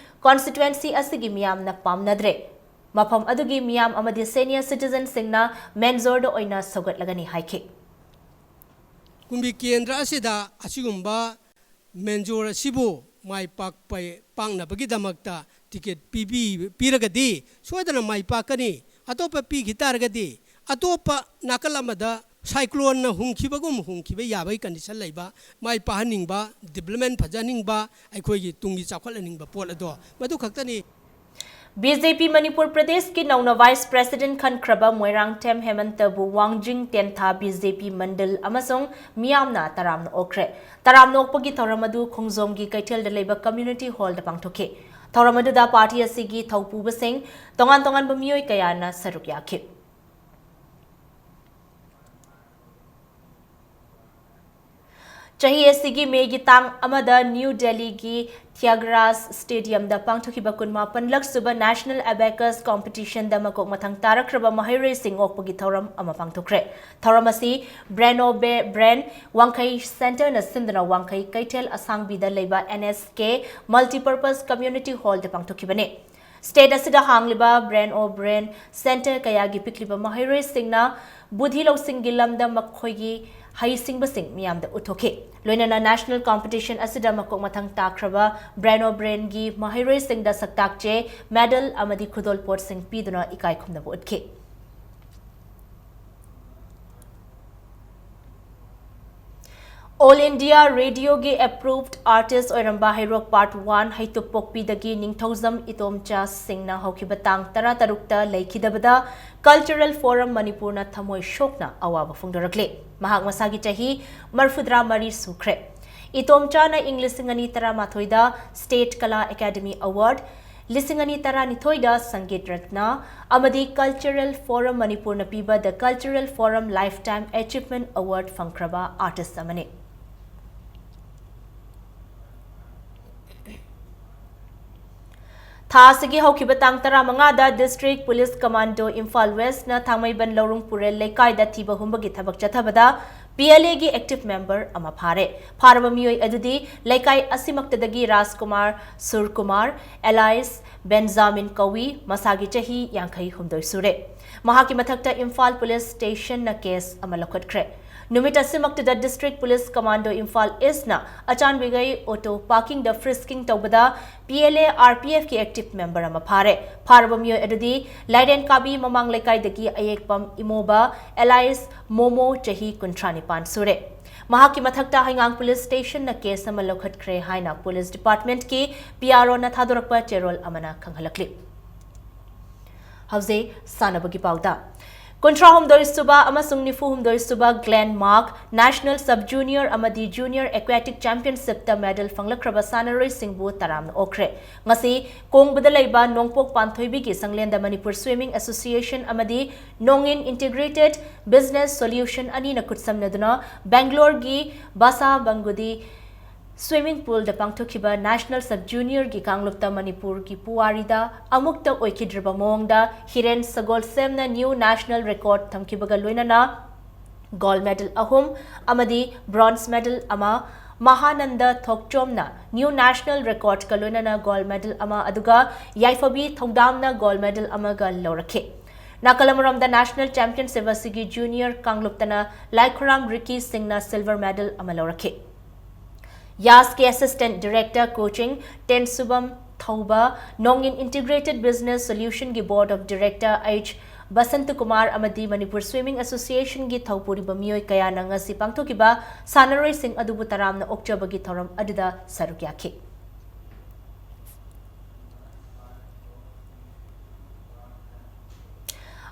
constituency ꯑꯁꯤꯒꯤ ꯃꯤꯌꯥꯝꯅ ꯄꯥꯝꯅꯗ꯭ꯔꯦ꯫ ꯃꯐꯝ ꯑꯗꯨꯒꯤ ꯃꯤꯌꯥꯝ ꯑꯃꯗꯤ senior citizenꯁꯤꯡꯅ ꯃꯦꯟꯖꯣꯔꯗ ꯑꯣꯏꯅ ꯁꯧꯒꯠꯂꯒꯅꯤ ꯍꯥꯏꯈꯤ꯫ ꯀꯨꯝꯕꯤ ꯀꯦꯟꯗ꯭ꯔ ꯑꯁꯤꯗ ꯑꯁꯤꯒꯨꯝꯕ ꯃꯦꯟꯖꯣꯔ ꯑꯁꯤꯕꯨ ꯃꯥꯏ ꯄꯥꯛꯄ ꯄꯥꯛꯅꯕꯒꯤꯗꯃꯛꯇ ticket ꯄꯤꯕꯤ ꯄꯤꯔꯒꯗꯤ ꯁꯣꯏꯗꯅ ꯃꯥꯏ ꯄꯥꯛꯀꯅꯤ꯫ ꯑꯇꯣꯞꯄ ꯄꯤꯈꯤ ꯇꯥꯔꯒꯗꯤ ꯑꯇꯣꯞꯄ ꯅꯥꯀꯜ ꯑꯃꯗ cycloneꯅ ꯍꯨꯝꯈꯤꯕꯒꯨꯝ ꯍꯨꯝꯈꯤꯕ ꯌꯥꯕꯒꯤ condition ꯂꯩꯕ, ꯃꯥꯏ ꯄꯥꯛꯍꯟꯅꯤꯡꯕ, development ꯐꯖꯍꯟꯅꯤꯡꯕ, ꯑꯩꯈꯣꯏꯒꯤ ꯇꯨꯡꯒꯤ ꯆꯥꯎꯈꯠꯍꯟꯅꯤꯡꯕ ꯄꯣꯠ ꯑꯗꯣ ꯃꯗꯨ ꯈꯛꯇꯅꯤ꯫ ꯕꯤ ꯖꯦ ꯄꯤ ꯃꯅꯤꯄꯨꯔ ꯄ꯭ꯔꯗꯦꯁꯀꯤ ꯅꯧꯅ vice president ꯈꯟꯈ꯭ꯔꯕ ꯃꯣꯏꯔꯥꯡꯊꯦꯝ ꯍꯦꯃꯟꯇꯕꯨ ꯋꯥꯡꯖꯤꯡ ꯇꯦꯟꯊꯥ ꯕꯤ ꯖꯦ ꯄꯤ ꯃꯟꯗꯜ ꯑꯃꯁꯨꯡ ꯃꯤꯌꯥꯝꯅ ꯇꯔꯥꯝꯅ ꯑꯣꯛꯈ꯭ꯔꯦ꯫ ꯇꯔꯥꯝꯅ ꯑꯣꯛꯄꯒꯤ ꯊꯧꯔꯝ ꯑꯗꯨ ꯈꯣꯡꯖꯣꯝꯒꯤ ꯀꯩꯊꯦꯜꯗ ꯂꯩꯕ community hallꯗ ꯄꯥꯡꯊꯣꯛꯈꯤ꯫ ꯊꯧꯔꯝ ꯑꯗꯨꯗ party ꯑꯁꯤꯒꯤ ꯊꯧꯄꯨꯕꯁꯤꯡ, ꯇꯣꯉꯥꯟ ꯇꯣꯉꯥꯟꯕ ꯃꯤꯑꯣꯏ ꯀꯌꯥꯅ ꯁꯔꯨꯛ ꯌꯥꯈꯤ꯫ ꯆꯍꯤ ꯑꯁꯤꯒꯤ ꯃꯦꯒꯤ ꯇꯥꯡ ꯑꯃꯗ ꯅ꯭ꯌꯨ ꯗꯦꯜꯂꯤꯒꯤ ꯊ꯭ꯌꯥꯒꯔꯥꯖ ꯁ꯭ꯇꯦꯗꯤꯌꯝꯗ ꯄꯥꯡꯊꯣꯛꯈꯤꯕ ꯀꯨꯟꯃꯥꯄꯟꯂꯛ ꯁꯨꯕ National Abacus Competitionꯗ ꯃꯀꯣꯛ ꯃꯊꯪ ꯇꯥꯔꯛꯈ꯭ꯔꯕ ꯃꯍꯩꯔꯣꯏꯁꯤꯡ ꯑꯣꯛꯄꯒꯤ ꯊꯧꯔꯝ ꯑꯃ ꯄꯥꯡꯊꯣꯛꯈ꯭ꯔꯦ꯫ ꯊꯧꯔꯝ ꯑꯁꯤ Brain of Brain ꯋꯥꯡꯈꯩ Centreꯅ ꯁꯤꯟꯗꯨꯅ ꯋꯥꯡꯈꯩ ꯀꯩꯊꯦꯜ ꯑꯁꯥꯡꯕꯤꯗ ꯂꯩꯕ N S K Multipurpose Community Hallꯗ ꯄꯥꯡꯊꯣꯛꯈꯤꯕꯅꯤ꯫ State ꯑꯁꯤꯗ ꯍꯥꯡꯂꯤꯕ Brain of Brain Centre ꯀꯌꯥꯒꯤ ꯄꯤꯛꯂꯤꯕ ꯃꯍꯩꯔꯣꯏꯁꯤꯡꯅ ꯕꯨꯙꯤ ꯂꯧꯁꯤꯡꯒꯤ ꯂꯝꯗ ꯃꯈꯣꯏꯒꯤ ꯍꯩꯁꯤꯡꯕꯁꯤꯡ ꯃꯤꯌꯥꯝꯗ ꯎꯠꯊꯣꯛꯈꯤ꯫ ꯂꯣꯏꯅꯅ national competition ꯑꯁꯤꯗ ꯃꯀꯣꯛ ꯃꯊꯪ ꯇꯥꯈ꯭ꯔꯕ Brain of Brainꯒꯤ ꯃꯍꯩꯔꯣꯏꯁꯤꯡꯗ ꯁꯛꯇꯥꯛ ꯆꯦ, medal ꯑꯃꯗꯤ ꯈꯨꯗꯣꯜꯄꯣꯠꯁꯤꯡ ꯄꯤꯗꯨꯅ ꯏꯀꯥꯏ ꯈꯨꯝꯅꯕ ꯎꯠꯈꯤ꯫ All India Radioꯒꯤ approved artist ꯑꯣꯏꯔꯝꯕ ꯍꯩꯔꯣꯛ Part One ꯍꯩꯇꯨꯞꯄꯣꯛꯄꯤꯗꯒꯤ ꯅꯤꯡꯊꯧꯖꯝ ꯏꯇꯣꯝꯆꯥ ꯁꯤꯡꯅ ꯍꯧꯈꯤꯕ ꯇꯥꯡ ꯇꯔꯥꯇꯔꯨꯛꯇ ꯂꯩꯈꯤꯗꯕꯗ Cultural Forum ꯃꯅꯤꯄꯨꯔꯅ ꯊꯃꯣꯏ ꯁꯣꯛꯅ ꯑꯋꯥꯕ ꯐꯣꯡꯗꯣꯔꯛꯂꯤ꯫ ꯃꯍꯥꯛ ꯃꯁꯥꯒꯤ ꯆꯍꯤ ꯃꯔꯤꯐꯨꯇꯔꯥꯃꯔꯤ ꯁꯨꯈ꯭ꯔꯦ꯫ ꯏꯇꯣꯝꯆꯥꯅ ꯏꯪ ꯂꯤꯁꯤꯡ ꯑꯅꯤ ꯇꯔꯥꯃꯥꯊꯣꯏꯗ State Kala Academy Award, ꯂꯤꯁꯤꯡ ꯑꯅꯤ ꯇꯔꯥꯅꯤꯊꯣꯏꯗ ꯁꯪꯒꯤꯠ ꯔꯠꯅ ꯑꯃꯗꯤ Cultural Forum ꯃꯅꯤꯄꯨꯔꯅ ꯄꯤꯕ The Cultural Forum Lifetime Achievement Award ꯐꯪꯈ꯭ꯔꯕ artist ꯑꯃꯅꯤ꯫ ꯊꯥ ꯑꯁꯤꯒꯤ ꯍꯧꯈꯤꯕ ꯇꯥꯡ ꯇꯔꯥꯃꯉꯥꯗ District Police Commando ꯏꯝꯐꯥꯜ Westꯅ ꯊꯥꯡꯃꯩꯕꯟ ꯂꯧꯔꯨꯡ ꯄꯨꯔꯦꯜ ꯂꯩꯀꯥꯏꯗ ꯊꯤꯕ ꯍꯨꯝꯕꯒꯤ ꯊꯕꯛ ꯆꯠꯊꯕꯗ P L Aꯒꯤ active member ꯑꯃ ꯐꯥꯔꯦ꯫ ꯐꯥꯔꯕ ꯃꯤꯑꯣꯏ ꯑꯗꯨꯗꯤ ꯂꯩꯀꯥꯏ ꯑꯁꯤꯃꯛꯇꯗꯒꯤ ꯔꯥꯖꯀꯨꯃꯥꯔ, ꯁꯨꯔꯀꯨꯃꯥꯔ, alias ꯕꯦꯟꯖꯥꯃꯤꯟ ꯀꯧꯏ, ꯃꯁꯥꯒꯤ ꯆꯍꯤ ꯌꯥꯡꯈꯩ ꯍꯨꯝꯗꯣꯏ ꯁꯨꯔꯦ꯫ ꯃꯍꯥꯛꯀꯤ ꯃꯊꯛꯇ ꯏꯝꯐꯥꯜ Police Stationꯅ case ꯑꯃ ꯂꯧꯈꯠꯈ꯭ꯔꯦ꯫ ꯅꯨꯃꯤꯠ ꯑꯁꯤꯃꯛꯇꯗ District Police Commando Imphal Eastꯅ ꯑꯆꯥꯟꯕꯤꯒꯩ auto parkingꯗ frisking ꯇꯧꯕꯗ P L A R P Fꯀꯤ active member ꯑꯃ ꯐꯥꯔꯦ꯫ ꯐꯥꯔꯕ ꯃꯤꯑꯣꯏ ꯑꯗꯨꯗꯤ ꯂꯥꯏꯔꯦꯟ ꯀꯥꯕꯤ ꯃꯃꯥꯡ ꯂꯩꯀꯥꯏꯗꯒꯤ ꯑꯌꯦꯛꯄꯝ ꯏꯃꯣꯕ alias ꯃꯣꯃꯣ, ꯆꯍꯤ ꯀꯨꯟꯊ꯭ꯔꯥ ꯅꯤꯄꯥꯟ ꯁꯨꯔꯦ꯫ ꯃꯍꯥꯛꯀꯤ ꯃꯊꯛꯇ ꯍꯩꯉꯥꯡ Police Stationꯅ case ꯑꯃ ꯂꯧꯈꯠꯈ꯭ꯔꯦ ꯍꯥꯏꯅ Police Departmentꯀꯤ P R Oꯅ ꯊꯥꯗꯣꯔꯛꯄ ꯆꯦꯔꯣꯜ ꯑꯃꯅ ꯈꯪꯍꯜꯂꯛꯂꯤ꯫ ꯍꯧꯖꯤꯛ ꯁꯥꯟꯅꯕꯒꯤ ꯄꯥꯎꯗ꯫ ꯀꯨꯟꯊ꯭ꯔꯥꯍꯨꯝꯗꯣꯏ ꯁꯨꯕ ꯑꯃꯁꯨꯡ ꯅꯤꯐꯨꯍꯨꯝꯗꯣꯏ ꯁꯨꯕ Glenmark National Sub Junior ꯑꯃꯗꯤ Junior Aquatic Championshipꯇ medal ꯐꯪꯂꯛꯈ꯭ꯔꯕ ꯁꯥꯟꯅꯔꯣꯏꯁꯤꯡꯕꯨ ꯇꯔꯥꯝꯅ ꯑꯣꯛꯈ꯭ꯔꯦ꯫ ꯉꯁꯤ ꯀꯣꯡꯕꯗ ꯂꯩꯕ ꯅꯣꯡꯄꯣꯛ ꯄꯥꯟꯊꯣꯏꯕꯤꯒꯤ ꯁꯪꯂꯦꯟꯗ Manipur Swimming Association ꯑꯃꯗꯤ Nongin Integrated Business Solution ꯑꯅꯤꯅ ꯈꯨꯠꯁꯝꯅꯗꯨꯅ ꯕꯦꯡꯒ꯭ꯂꯣꯔꯒꯤ ꯕꯥꯁꯥ ꯕꯪꯒꯨꯗꯤ swimming poolꯗ ꯄꯥꯡꯊꯣꯛꯈꯤꯕ National Sub Juniorꯒꯤ ꯀꯥꯡꯂꯨꯞꯇ ꯃꯅꯤꯄꯨꯔꯒꯤ ꯄꯨꯋꯥꯔꯤꯗ ꯑꯃꯨꯛꯇ ꯑꯣꯏꯈꯤꯗ꯭ꯔꯕ ꯃꯑꯣꯡꯗ ꯍꯤꯔꯦꯟ ꯁꯒꯣꯜꯁꯦꯝꯅ new national record ꯊꯝꯈꯤꯕꯒ ꯂꯣꯏꯅꯅ gold medal ꯑꯍꯨꯝ ꯑꯃꯗꯤ bronze medal ꯑꯃ, ꯃꯍꯥꯅꯟꯗ ꯊꯣꯛꯆꯣꯝꯅ new national recordꯀ ꯂꯣꯏꯅꯅ gold medal ꯑꯃ, ꯑꯗꯨꯒ ꯌꯥꯏꯐꯕꯤ ꯊꯧꯗꯥꯝꯅ gold medal ꯑꯃꯒ ꯂꯧꯔꯛꯈꯤ꯫ ꯅꯥꯀꯜ ꯑꯃꯔꯣꯝꯗ National Championship ꯑꯁꯤꯒꯤ junior ꯀꯥꯡꯂꯨꯞꯇꯅ ꯂꯥꯏꯈꯨꯔꯥꯝ ꯔꯤꯀꯤ ꯁꯤꯡꯅ silver medal ꯑꯃ ꯂꯧꯔꯛꯈꯤ꯫ ꯌꯥꯁꯀꯤ Assistant Director Coaching ꯇꯦꯟꯁꯨꯕꯝ ꯊꯧꯕ, Nongin Integrated Business Solutionꯒꯤ Board of Director H Basanta Kumar ꯑꯃꯗꯤ Manipur Swimming Associationꯒꯤ ꯊꯧꯄꯨꯔꯤꯕ ꯃꯤꯑꯣꯏ ꯀꯌꯥꯅ ꯉꯁꯤ ꯄꯥꯡꯊꯣꯛꯈꯤꯕ ꯁꯥꯟꯅꯔꯣꯏꯁꯤꯡ ꯑꯗꯨꯕꯨ ꯇꯔꯥꯝꯅ ꯑꯣꯛꯆꯕꯒꯤ ꯊꯧꯔꯝ ꯑꯗꯨꯗ ꯁꯔꯨꯛ ꯌꯥꯈꯤ꯫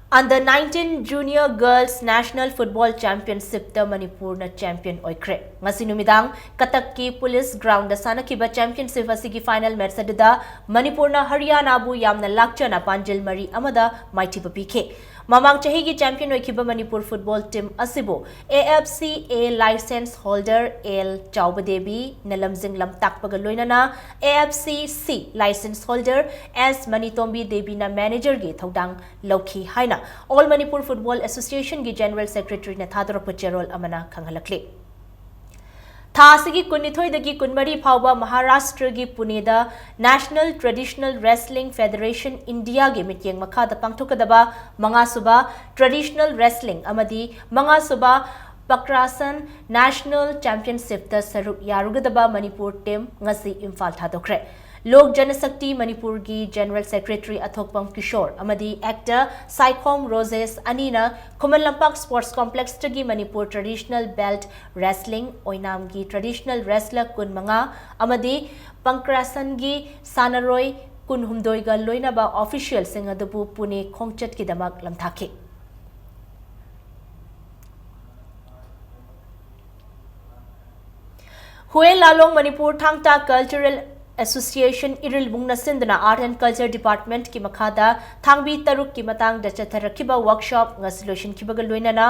Under nineteen Junior Girls National Football Championshipꯇ ꯃꯅꯤꯄꯨꯔꯅ champion ꯑꯣꯏꯈ꯭ꯔꯦ꯫ ꯉꯁꯤ ꯅꯨꯃꯤꯗꯥꯡ ꯀꯇꯛꯀꯤ police groundꯗ ꯁꯥꯟꯅꯈꯤꯕ championship ꯑꯁꯤꯒꯤ final match ꯑꯗꯨꯗ ꯃꯅꯤꯄꯨꯔꯅ ꯍꯔꯤꯌꯥꯅꯥꯕꯨ ꯌꯥꯝꯅ ꯂꯥꯛꯆꯅ ꯄꯥꯟꯖꯤꯜ ꯃꯔꯤ ꯑꯃꯗ ꯃꯥꯏꯊꯤꯕ ꯄꯤꯈꯤ꯫ ꯃꯃꯥꯡ ꯆꯍꯤꯒꯤ champion ꯑꯣꯏꯈꯤꯕ ꯃꯅꯤꯄꯨꯔ football team ꯑꯁꯤꯕꯨ A F C A license holder L ꯆꯥꯎꯕ ꯗꯦꯕꯤꯅ ꯂꯝꯖꯤꯡ ꯂꯝꯇꯥꯛꯄꯒ ꯂꯣꯏꯅꯅ A F C C license holder S ꯃꯅꯤꯇꯣꯝꯕꯤ ꯗꯦꯕꯤꯅ managerꯒꯤ ꯊꯧꯗꯥꯡ ꯂꯧꯈꯤ ꯍꯥꯏꯅ All Manipur Football Associationꯒꯤ General Secretaryꯅ ꯊꯥꯗꯣꯔꯛꯄ ꯆꯦꯔꯣꯜ ꯑꯃꯅ ꯈꯪꯍꯜꯂꯛꯂꯤ꯫ ꯊꯥ ꯑꯁꯤꯒꯤ ꯀꯨꯟꯅꯤꯊꯣꯏꯗꯒꯤ ꯀꯨꯟꯃꯔꯤ ꯐꯥꯎꯕ ꯃꯍꯥꯔꯥꯁꯇ꯭ꯔꯒꯤ ꯄꯨꯅꯦꯗ National Traditional Wrestling Federation Indiaꯒꯤ ꯃꯤꯠꯌꯦꯡ ꯃꯈꯥꯗ ꯄꯥꯡꯊꯣꯛꯀꯗꯕ ꯃꯉꯥꯁꯨꯕ Traditional Wrestling ꯑꯃꯗꯤ ꯃꯉꯥꯁꯨꯕ ꯄꯀ꯭ꯔꯥꯁꯟ National Championshipꯇ ꯁꯔꯨꯛ ꯌꯥꯔꯨꯒꯗꯕ ꯃꯅꯤꯄꯨꯔ team ꯉꯁꯤ ꯏꯝꯐꯥꯜ ꯊꯥꯗꯣꯛꯈ꯭ꯔꯦ꯫ ꯂꯣꯛ ꯖꯅꯁꯛꯇꯤ ꯃꯅꯤꯄꯨꯔꯒꯤ General Secretary ꯑꯊꯣꯛꯄꯝ ꯀꯤꯁꯣꯔ ꯑꯃꯗꯤ actor ꯁꯥꯏꯈꯣꯝ ꯔꯣꯖꯦꯁ ꯑꯅꯤꯅ Khuman Lampak Sports Complexꯇꯒꯤ Manipur Traditional Belt Wrestling ꯑꯣꯏꯅꯥꯝꯒꯤ traditional wrestler ꯀꯨꯟꯃꯉꯥ ꯑꯃꯗꯤ ꯄꯪꯀ꯭ꯔꯥꯁꯟꯒꯤ ꯁꯥꯟꯅꯔꯣꯏ ꯀꯨꯟꯍꯨꯝꯗꯣꯏꯒ ꯂꯣꯏꯅꯕ officialꯁꯤꯡ ꯑꯗꯨꯕꯨ ꯄꯨꯅꯦ ꯈꯣꯡꯆꯠꯀꯤꯗꯃꯛ ꯂꯝꯊꯥꯈꯤ꯫ ꯍꯨꯋꯦꯟ ꯂꯥꯂꯣꯡ ꯃꯅꯤꯄꯨꯔ ꯊꯥꯡ ꯇꯥ Cultural Association ꯏꯔꯤꯜꯕꯨꯡꯅ ꯁꯤꯟꯗꯨꯅ Art and Culture Departmentꯀꯤ ꯃꯈꯥꯗ ꯊꯥꯡꯕꯤ ꯇꯔꯨꯛꯀꯤ ꯃꯇꯥꯡꯗ ꯆꯠꯊꯔꯛꯈꯤꯕ workshop ꯉꯁꯤ ꯂꯣꯏꯁꯤꯟꯈꯤꯕꯒ ꯂꯣꯏꯅꯅ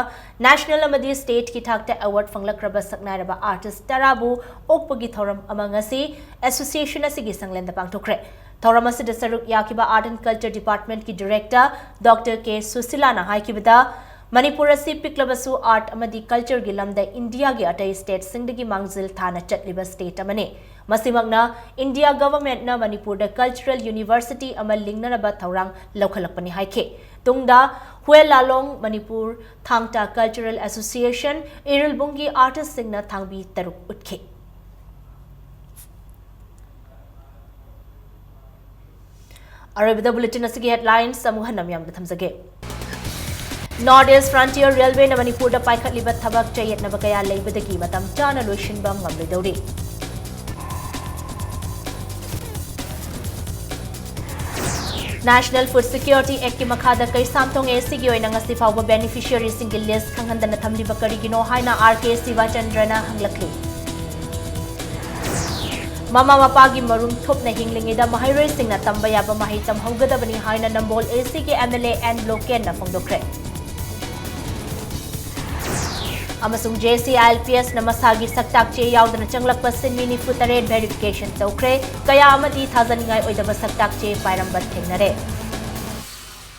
national ꯑꯃꯗꯤ stateꯀꯤ ꯊꯥꯛꯇ award ꯐꯪꯂꯛꯈ꯭ꯔꯕ ꯁꯛꯅꯥꯏꯔꯕ artist ꯇꯔꯥꯕꯨ ꯑꯣꯛꯄꯒꯤ ꯊꯧꯔꯝ ꯑꯃ ꯉꯁꯤ association ꯑꯁꯤꯒꯤ ꯁꯪꯂꯦꯟꯗ ꯄꯥꯡꯊꯣꯛꯈ꯭ꯔꯦ꯫ ꯊꯧꯔꯝ ꯑꯁꯤꯗ ꯁꯔꯨꯛ ꯌꯥꯈꯤꯕ Art and Culture Departmentꯀꯤ Director Doctor K ꯁꯨꯁꯤꯂꯥꯅ ꯍꯥꯏꯈꯤꯕꯗ, Manipur ꯑꯁꯤ ꯄꯤꯛꯂꯕꯁꯨ art ꯑꯃꯗꯤ cultureꯒꯤ ꯂꯝꯗ ꯏꯟꯗꯤꯌꯥꯒꯤ ꯑꯇꯩ stateꯁꯤꯡꯗꯒꯤ ꯃꯥꯡꯖꯤꯜ ꯊꯥꯅ ꯆꯠꯂꯤꯕ state ꯑꯃꯅꯤ꯫ ꯃꯁꯤꯃꯛꯅ ꯏꯟꯗꯤꯌꯥ governmentꯅ ꯃꯅꯤꯄꯨꯔꯗ cultural university ꯑꯃ ꯂꯤꯡꯅꯅꯕ ꯊꯧꯔꯥꯡ ꯂꯧꯈꯠꯂꯛꯄꯅꯤ ꯍꯥꯏꯈꯤ꯫ ꯇꯨꯡꯗ ꯍꯨꯋꯦꯟ ꯂꯥꯂꯣꯡ ꯃꯅꯤꯄꯨꯔ ꯊꯥꯡ ꯇꯥ Cultural Association ꯏꯔꯤꯜꯕꯨꯡꯒꯤ artistꯁꯤꯡꯅ ꯊꯥꯡꯕꯤ ꯇꯔꯨꯛ ꯎꯠꯈꯤ꯫ ꯑꯔꯣꯏꯕꯗ bulletin ꯑꯁꯤꯒꯤ headlines ꯑꯃꯨꯛ ꯍꯟꯅ ꯃꯤꯌꯥꯝꯗ ꯊꯝꯖꯒꯦ꯫ North East Frontier Railwayꯅ ꯃꯅꯤꯄꯨꯔꯗ ꯄꯥꯏꯈꯠꯂꯤꯕ ꯊꯕꯛ ꯆꯌꯦꯠꯅꯕ ꯀꯌꯥ ꯂꯩꯕꯗꯒꯤ ꯃꯇꯝ ꯆꯥꯅ ꯂꯣꯏꯁꯤꯟꯕ ꯉꯝꯂꯣꯏꯗꯧꯔꯤ꯫ National Food Security Actꯀꯤ ꯃꯈꯥꯗ ꯀꯩꯁꯥꯝꯊꯣꯡ ACꯒꯤ ꯑꯣꯏꯅ ꯉꯁꯤ ꯐꯥꯎꯕ beneficiaryꯁꯤꯡꯒꯤ list ꯈꯪꯍꯟꯗꯅ ꯊꯝꯂꯤꯕ ꯀꯔꯤꯒꯤꯅꯣ ꯍꯥꯏꯅ R K ꯁꯤꯕꯥꯆꯟꯗ꯭ꯔꯅ ꯍꯪꯂꯛꯂꯤ꯫ ꯃꯃꯥ ꯃꯄꯥꯒꯤ ꯃꯔꯨꯝ ꯊꯨꯞꯅ ꯍꯤꯡꯂꯤꯉꯩꯗ ꯃꯍꯩꯔꯣꯏꯁꯤꯡꯅ ꯇꯝꯕ ꯌꯥꯕ ꯃꯍꯩ ꯇꯝꯍꯧꯒꯗꯕꯅꯤ ꯍꯥꯏꯅ ꯅꯝꯕꯣꯜ ACꯒꯤ MLA N ꯕ꯭ꯂꯣꯀꯦꯟꯅ ꯐꯣꯡꯗꯣꯛꯈ꯭ꯔꯦ꯫ ꯑꯃꯁꯨꯡ JCILPSꯅ ꯃꯁꯥꯒꯤ ꯁꯛꯇꯥꯛ ꯆꯦ ꯌꯥꯎꯗꯅ ꯆꯪꯂꯛꯄ ꯁꯤꯟꯃꯤ ꯅꯤꯐꯨ ꯇꯔꯦꯠ verification ꯇꯧꯈ꯭ꯔꯦ꯫ ꯀꯌꯥ ꯑꯃꯗꯤ ꯊꯥꯖꯅꯤꯡꯉꯥꯏ ꯑꯣꯏꯗꯕ ꯁꯛꯇꯥꯛ ꯆꯦ ꯄꯥꯏꯔꯝꯕ ꯊꯦꯡꯅꯔꯦ꯫